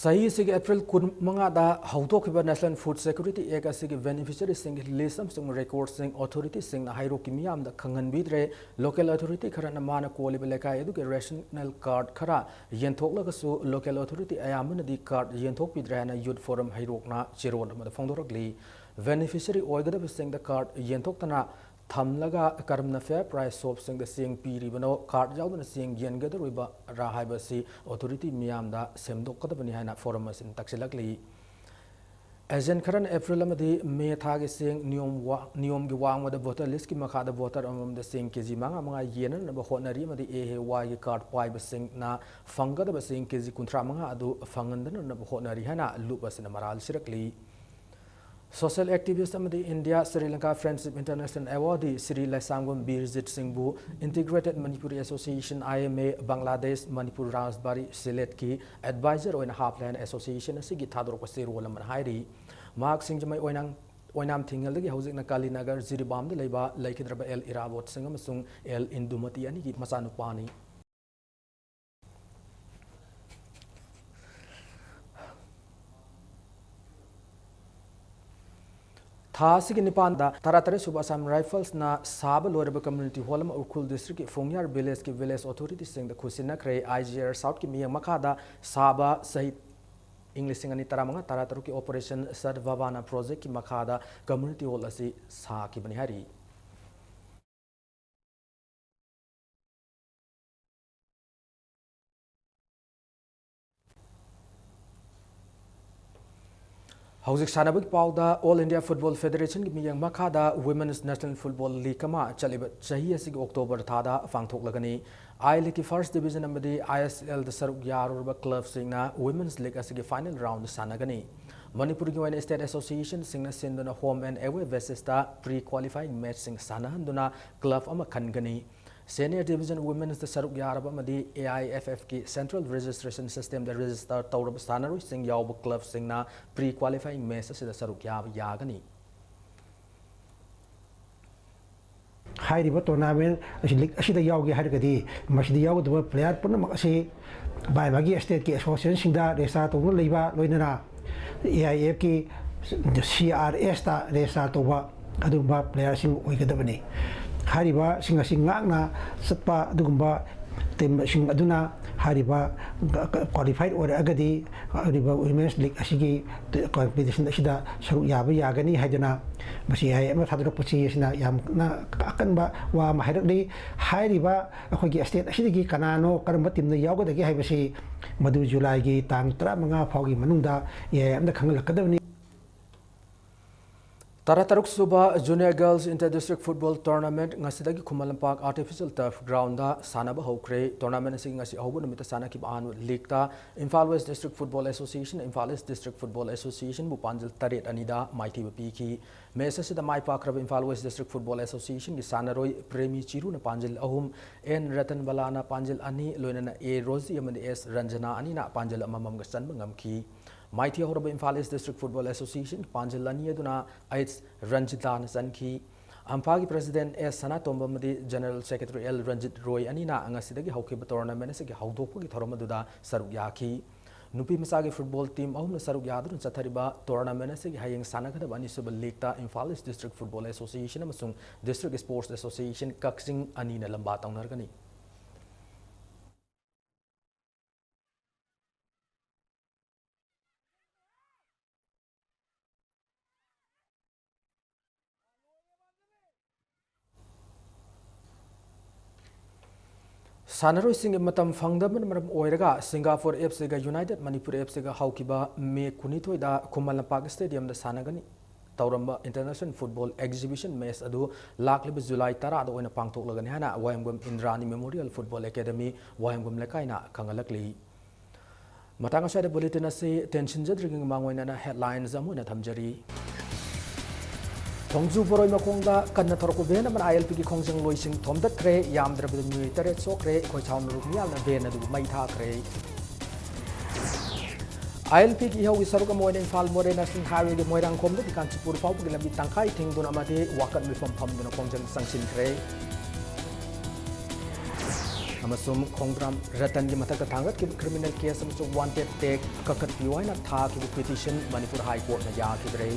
ꯆꯍꯤ ꯑꯁꯤꯒꯤ April ꯀꯨꯟꯃꯉꯥꯗ ꯍꯧꯗꯣꯛꯈꯤꯕ National Food Security Act ꯑꯁꯤꯒꯤ beneficiaryꯁꯤꯡꯒꯤ list ꯑꯃꯁꯨꯡ recordꯁꯤꯡ authorityꯁꯤꯡꯅ ꯍꯩꯔꯣꯛꯀꯤ ꯃꯤꯌꯥꯝꯗ ꯈꯪꯍꯟꯕꯤꯗ꯭ꯔꯦ꯫ Local authority ꯈꯔꯅ ꯃꯥꯅ ꯀꯣꯜꯂꯤꯕ ꯂꯩꯀꯥꯏ ꯑꯗꯨꯒꯤ rational card ꯈꯔ ꯌꯦꯟꯊꯣꯛꯂꯒꯁꯨ local authority ꯑꯌꯥꯝꯕꯅꯗꯤ card ꯌꯦꯟꯊꯣꯛꯄꯤꯗ꯭ꯔꯦ ꯍꯥꯏꯅ Youth Forum ꯍꯩꯔꯣꯛꯅ ꯆꯦꯔꯣꯜ ꯑꯃꯗ ꯐꯣꯡꯗꯣꯔꯛꯂꯤ꯫ Beneficiary ꯑꯣꯏꯒꯗꯕꯁꯤꯡꯗ card ꯌꯦꯟꯊꯣꯛꯇꯅ ꯊꯝꯂꯒ ꯀꯔꯝꯅ fair price shopꯁꯤꯡꯗ ꯆꯦꯡ ꯄꯤꯔꯤꯕꯅꯣ? Card ꯌꯥꯎꯗꯅ ꯆꯦꯡ ꯌꯦꯟꯒꯗꯧꯔꯤꯕ꯭ꯔꯥ ꯍꯥꯏꯕꯁꯤ authority ꯃꯤꯌꯥꯝꯗ ꯁꯦꯝꯗꯣꯛꯀꯗꯕꯅꯤ ꯍꯥꯏꯅ Forum ꯑꯁꯤꯅ ꯇꯛꯁꯤꯜꯂꯛꯂꯤ꯫ Agent ꯈꯔꯅ ꯑꯦꯄ꯭ꯔꯤꯜ ꯑꯃꯗꯤ ꯃꯦ ꯊꯥꯒꯤ ꯆꯦꯡ ꯅꯤꯌꯣꯝ ꯋꯥ-, ꯅꯤꯌꯣꯝꯒꯤ ꯋꯥꯡꯃꯗ voter listꯀꯤ ꯃꯈꯥꯗ voter ꯑꯃꯃꯝꯗ ꯆꯦꯡ ꯀꯦ ꯖꯤ ꯃꯉꯥ ꯃꯉꯥ ꯌꯦꯟꯅꯅꯕ ꯍꯣꯠꯅꯔꯤ ꯑꯃꯗꯤ A A Yꯒꯤ card ꯄꯥꯏꯕꯁꯤꯡꯅ ꯐꯪꯒꯗꯕ ꯆꯦꯡ ꯀꯦ ꯖꯤ ꯀꯨꯟꯊ꯭ꯔꯥ ꯃꯉꯥ ꯑꯗꯨ ꯐꯪꯍꯟꯗꯅꯕ ꯍꯣꯠꯅꯔꯤ ꯍꯥꯏꯅ ꯂꯨꯞ ꯑꯁꯤꯅ ꯃꯔꯥꯜ ꯁꯤꯔꯛꯂꯤ꯫ Social activist ꯑꯃꯗꯤ India Sri Lanka Friendship International awardee Shri ꯂꯩꯁꯥꯡꯕꯝ ꯕꯤꯔꯖꯤꯠ ꯁꯤꯡꯕꯨ Integrated Manipuri Association, I M A, Bangladesh, Manipur Rajbari, ꯁꯤꯂꯦꯠꯀꯤ advisor ꯑꯣꯏꯅ ꯍꯥꯞꯂꯦ ꯍꯥꯏꯅ association ꯑꯁꯤꯒꯤ ꯊꯥꯗꯣꯔꯛꯄ ꯆꯦꯔꯣꯜ ꯑꯃꯅ ꯍꯥꯏꯔꯤ꯫ ꯃꯍꯥꯛ ꯁꯤꯡꯖꯃꯩ ꯑꯣꯏꯅꯥꯝ, ꯑꯣꯏꯅꯥꯝ ꯊꯤꯡꯉꯦꯜꯗꯒꯤ ꯍꯧꯖꯤꯛꯅ ꯀꯥꯂꯤꯅꯒꯔ ꯖꯤꯔꯤꯕꯥꯝꯗ ꯂꯩꯕ ꯂꯩꯈꯤꯗ꯭ꯔꯕ ꯑꯦꯜ ꯏꯔꯥꯕꯣꯠ ꯁꯤꯡ ꯑꯃꯁꯨꯡ ꯑꯦꯜ ꯏꯟꯗꯨꯃꯇꯤ ꯑꯅꯤꯒꯤ ꯃꯆꯥꯅꯨꯄꯥꯅꯤ꯫ ꯊꯥ ꯑꯁꯤꯒꯤ ꯅꯤꯄꯥꯟꯗ ꯇꯔꯥꯇꯔꯦꯠ ꯁꯨꯕ Assam Riflesꯅ ꯁꯥꯕ ꯂꯣꯏꯔꯕ community hall ꯑꯃ Ukhrul districtꯀꯤ ꯐꯣꯡꯌꯥꯔ villageꯀꯤ village authorityꯁꯤꯡꯗ ꯈꯨꯠꯁꯤꯟꯅꯈ꯭ꯔꯦ꯫ I G R Southꯀꯤ ꯃꯤꯠꯌꯦꯡ ꯃꯈꯥꯗ ꯁꯥꯕ ꯆꯍꯤ ꯏꯪ ꯂꯤꯁꯤꯡ ꯑꯅꯤ ꯇꯔꯥꯃꯉꯥ ꯇꯔꯥꯇꯔꯨꯛꯀꯤ Operation Sadbhavana projectꯀꯤ ꯃꯈꯥꯗ community hall ꯑꯁꯤ ꯁꯥꯈꯤꯕꯅꯤ ꯍꯥꯏꯔꯤ꯫ ꯍꯧꯖꯤꯛ ꯁꯥꯟꯅꯕꯒꯤ ꯄꯥꯎꯗ꯫ All India Football Federationꯒꯤ ꯃꯤꯠꯌꯦꯡ ꯃꯈꯥꯗ Women's National Football League ꯑꯃ ꯆꯠꯂꯤꯕ ꯆꯍꯤ ꯑꯁꯤꯒꯤ October ꯊꯥꯗ ꯄꯥꯡꯊꯣꯛꯂꯒꯅꯤ꯫ I Leagueꯀꯤ first division ꯑꯃꯗꯤ I S Lꯗ ꯁꯔꯨꯛ ꯌꯥꯔꯨꯔꯕ clubꯁꯤꯡꯅ Women's League ꯑꯁꯤꯒꯤ final round ꯁꯥꯟꯅꯒꯅꯤ꯫ ꯃꯅꯤꯄꯨꯔꯒꯤ ꯑꯣꯏꯅ state associationꯁꯤꯡꯅ ꯁꯤꯟꯗꯨꯅ home and away basisꯇ pre qualifying matchꯁꯤꯡ ꯁꯥꯟꯅꯍꯟꯗꯨꯅ club ꯑꯃ ꯈꯟꯒꯅꯤ꯫ Senior Division Women'sꯇ ꯁꯔꯨꯛ ꯌꯥꯔꯕ ꯑꯃꯗꯤ A I F Fꯀꯤ central registration systemꯗ register ꯇꯧꯔꯕ ꯁꯥꯟꯅꯔꯣꯏꯁꯤꯡ ꯌꯥꯎꯕ clubꯁꯤꯡꯅ pre qualifying match ꯑꯁꯤꯗ ꯁꯔꯨꯛ ꯌꯥꯕ ꯌꯥꯒꯅꯤ꯫ ꯍꯥꯏꯔꯤꯕ tournament ꯑꯁꯤ, league ꯑꯁꯤꯗ ꯌꯥꯎꯒꯦ ꯍꯥꯏꯔꯒꯗꯤ, ꯃꯁꯤꯗ ꯌꯥꯎꯒꯗꯕ player ꯄꯨꯝꯅꯃꯛ ꯑꯁꯤ ꯃꯥꯒꯤ ꯃꯥꯒꯤ stateꯀꯤ associationꯁꯤꯡꯗ register ꯇꯧꯗꯨꯅ ꯂꯩꯕ, ꯂꯣꯏꯅꯅ AIFꯀꯤ CRSꯇ register ꯇꯧꯕ ꯑꯗꯨꯒꯨꯝꯕ playerꯁꯤꯡ ꯑꯣꯏꯒꯗꯕꯅꯤ꯫ ꯍꯥꯏꯔꯤꯕꯁꯤꯡ ꯑꯁꯤ ꯉꯥꯛꯅ ꯆꯠꯄ ꯑꯗꯨꯒꯨꯝꯕ teamꯁꯤꯡ ꯑꯗꯨꯅ ꯍꯥꯏꯔꯤꯕ qualified ꯑꯣꯏꯔꯛꯑꯒꯗꯤ, ꯍꯥꯏꯔꯤꯕ Women's League ꯑꯁꯤꯒꯤ competition ꯑꯁꯤꯗ ꯁꯔꯨꯛ ꯌꯥꯕ ꯌꯥꯒꯅꯤ ꯍꯥꯏꯗꯨꯅ ꯃꯁꯤ AIFꯅ ꯊꯥꯗꯣꯔꯛꯄꯁꯤ ꯑꯁꯤꯅ ꯌꯥꯝꯅ ꯑꯀꯟꯕ ꯋꯥ ꯑꯃ ꯍꯥꯏꯔꯛꯂꯤ꯫ ꯍꯥꯏꯔꯤꯕ ꯑꯩꯈꯣꯏꯒꯤ state ꯑꯁꯤꯗꯒꯤ ꯀꯅꯥꯅꯣ, ꯀꯔꯝꯕ teamꯅ ꯌꯥꯎꯒꯗꯒꯦ ꯍꯥꯏꯕꯁꯤ ꯃꯗꯨ Julyꯒꯤ ꯇꯥꯡ ꯇꯔꯥꯃꯉꯥ ꯐꯥꯎꯒꯤ ꯃꯅꯨꯡꯗ AIFꯅ ꯈꯪꯍꯜꯂꯛꯀꯗꯕꯅꯤ꯫ ꯇꯔꯥꯇꯔꯨꯛ ꯁꯨꯕ Junior Girls Inter District Football Tournament ꯉꯁꯤꯗꯒꯤ ꯈꯨꯃꯟ ꯂꯝꯄꯥꯛ Artificial Turf Groundꯗ ꯁꯥꯟꯅꯕ ꯍꯧꯈ꯭ꯔꯦ꯫ Tournament ꯑꯁꯤ ꯉꯁꯤ ꯑꯍꯧꯕ ꯅꯨꯃꯤꯠꯇ ꯁꯥꯟꯅꯈꯤꯕ ꯑꯍꯥꯟꯕ leagueꯇ Imphal West District Football Association, Imphal East District Football Associationꯕꯨ ꯄꯥꯟꯖꯜ ꯇꯔꯦꯠ ꯑꯅꯤꯗ ꯃꯥꯏꯊꯤꯕ ꯄꯤꯈꯤ꯫ Match ꯑꯁꯤꯗ ꯃꯥꯏ ꯄꯥꯛꯈ꯭ꯔꯕ Imphal West District Football Associationꯒꯤ ꯁꯥꯟꯅꯔꯣꯏ ꯄ꯭ꯔꯦꯃꯤ ꯆꯤꯔꯨꯅ ꯄꯥꯟꯖꯜ ꯑꯍꯨꯝ, N ꯔꯇꯟꯕꯂꯥꯅ ꯄꯥꯟꯖꯜ ꯑꯅꯤ, ꯂꯣꯏꯅꯅ A ꯔꯣꯖꯤ ꯑꯃꯗꯤ S ꯔꯟꯖꯅꯥ ꯑꯅꯤꯅ ꯄꯥꯟꯖꯜ ꯑꯃꯃꯝꯒ ꯆꯟꯕ ꯉꯝꯈꯤ꯫ ꯃꯥꯏꯊꯤ ꯍꯧꯔꯕ Imphal East District Football Association ꯄꯥꯟꯖꯜ ꯑꯅꯤ ꯑꯗꯨꯅ H ꯔꯟꯖꯤꯇꯥꯅ ꯆꯟꯈꯤ꯫ ꯑꯝꯐꯥꯒꯤ President S ꯁꯅꯥꯇꯣꯝꯕ ꯑꯃꯗꯤ General Secretary L ꯔꯟꯖꯤꯠ ꯔꯣꯏ ꯑꯅꯤꯅ ꯉꯁꯤꯗꯒꯤ ꯍꯧꯈꯤꯕ tournament ꯑꯁꯤꯒꯤ ꯍꯧꯗꯣꯛꯄꯒꯤ ꯊꯧꯔꯝ ꯑꯗꯨꯗ ꯁꯔꯨꯛ ꯌꯥꯈꯤ꯫ ꯅꯨꯄꯤ ꯃꯆꯥꯒꯤ football team ꯑꯍꯨꯝꯅ ꯁꯔꯨꯛ ꯌꯥꯗꯨꯅ ꯆꯠꯊꯔꯤꯕ tournament ꯑꯁꯤꯒꯤ ꯍꯌꯦꯡ ꯁꯥꯟꯅꯒꯗꯕ ꯑꯅꯤꯁꯨꯕ leagueꯇ Imphal East District Football Association ꯑꯃꯁꯨꯡ District Sports Association ꯀꯛꯆꯤꯡ ꯑꯅꯤꯅ ꯂꯝꯕꯥ ꯇꯧꯅꯔꯒꯅꯤ꯫ ꯁꯥꯟꯅꯔꯣꯏꯁꯤꯡꯒꯤ ꯃꯇꯝ ꯐꯪꯗꯕꯅ ꯃꯔꯝ ꯑꯣꯏꯔꯒ Singapore FCꯒ United Manipur FCꯒ ꯍꯧꯈꯤꯕ May ꯀꯨꯟꯅꯤꯊꯣꯏꯗ ꯈꯨꯃꯟ ꯂꯝꯄꯥꯛ stadiumꯗ ꯁꯥꯟꯅꯒꯅꯤ ꯇꯧꯔꯝꯕ international football exhibition match ꯑꯗꯨ ꯂꯥꯛꯂꯤꯕ July ꯇꯔꯥꯗ ꯑꯣꯏꯅ ꯄꯥꯡꯊꯣꯛꯂꯒꯅꯤ ꯍꯥꯏꯅ ꯋꯥꯍꯦꯡꯕꯝ ꯏꯟꯗ꯭ꯔꯥꯅꯤ Memorial Football Academy ꯋꯥꯍꯦꯡꯕꯝ ꯂꯩꯀꯥꯏꯅ ꯈꯪꯍꯜꯂꯛꯂꯤ꯫ ꯃꯇꯥꯡ ꯑꯁ꯭ꯋꯥꯏꯗ bulletin ꯑꯁꯤ ꯇꯦꯟꯁꯤꯟꯖꯗ꯭ꯔꯤꯉꯩ ꯃꯃꯥꯡ ꯑꯣꯏꯅ headlines ꯑꯃ ꯑꯣꯏꯅ ꯊꯝꯖꯔꯤ꯫ ꯊꯣꯡꯖꯨ ꯕꯣꯔꯣꯏ ꯃꯈꯣꯡꯗ ꯀꯟꯅ ꯊꯧꯔꯛꯄ van ꯑꯃꯅ ILPꯒꯤ ꯈꯣꯡꯖꯪꯂꯣꯏꯁꯤꯡ ꯊꯣꯝꯗꯠꯈ꯭ꯔꯦ꯫ ꯌꯥꯝꯗ꯭ꯔꯕꯗ ꯃꯤꯑꯣꯏ ꯇꯔꯦꯠ ꯁꯣꯛꯈ꯭ꯔꯦ꯫ ꯏꯈꯣꯏ ꯁꯥꯎꯅꯔꯨ ꯃꯤꯌꯥꯝꯅ van ꯑꯗꯨꯕꯨ ꯃꯩ ꯊꯥꯈ꯭ꯔꯦ꯫ ꯑꯥꯏ ꯑꯦꯜ ꯄꯤꯒꯤ ꯏꯍꯧꯒꯤ ꯁꯔꯨꯛ ꯑꯃ ꯑꯣꯏꯅ ꯏꯝꯐꯥꯜ ꯃꯣꯔꯦ ꯅꯦꯁꯅꯦꯜ ꯍꯥꯏꯋꯦꯒꯤ ꯃꯣꯏꯔꯥꯡꯈꯣꯝꯗꯒꯤ ꯀꯥꯟꯆꯤꯄꯨꯔ ꯐꯥꯎꯕꯒꯤ ꯂꯝꯕꯤ ꯇꯪꯈꯥꯏ ꯊꯤꯡꯗꯨꯅ ꯑꯃꯗꯤ ꯋꯥꯀꯠ ꯃꯤꯐꯝ ꯐꯝꯗꯨꯅ ꯈꯣꯡꯖꯪ ꯆꯪꯁꯤꯟꯈ꯭ꯔꯦ꯫ ꯑꯃꯁꯨꯡ ꯈꯣꯡꯗ꯭ꯔꯥꯝ ꯔꯇꯟꯒꯤ ꯃꯊꯛꯇ ꯊꯥꯡꯒꯠꯈꯤꯕ ꯀ꯭ꯔꯤꯃꯤꯅꯦꯜ ꯀꯦꯁ ꯑꯃꯁꯨꯡ ꯋꯥꯟꯇꯦꯗ ꯇꯦꯒ ꯀꯛꯊꯠꯄꯤꯌꯨ ꯍꯥꯏꯅ ꯊꯥꯈꯤꯕ ꯄꯤꯇꯤꯁꯟ ꯃꯅꯤꯄꯨꯔ ꯍꯥꯏ ꯀꯣꯔꯠꯅ ꯌꯥꯈꯤꯗ꯭ꯔꯦ꯫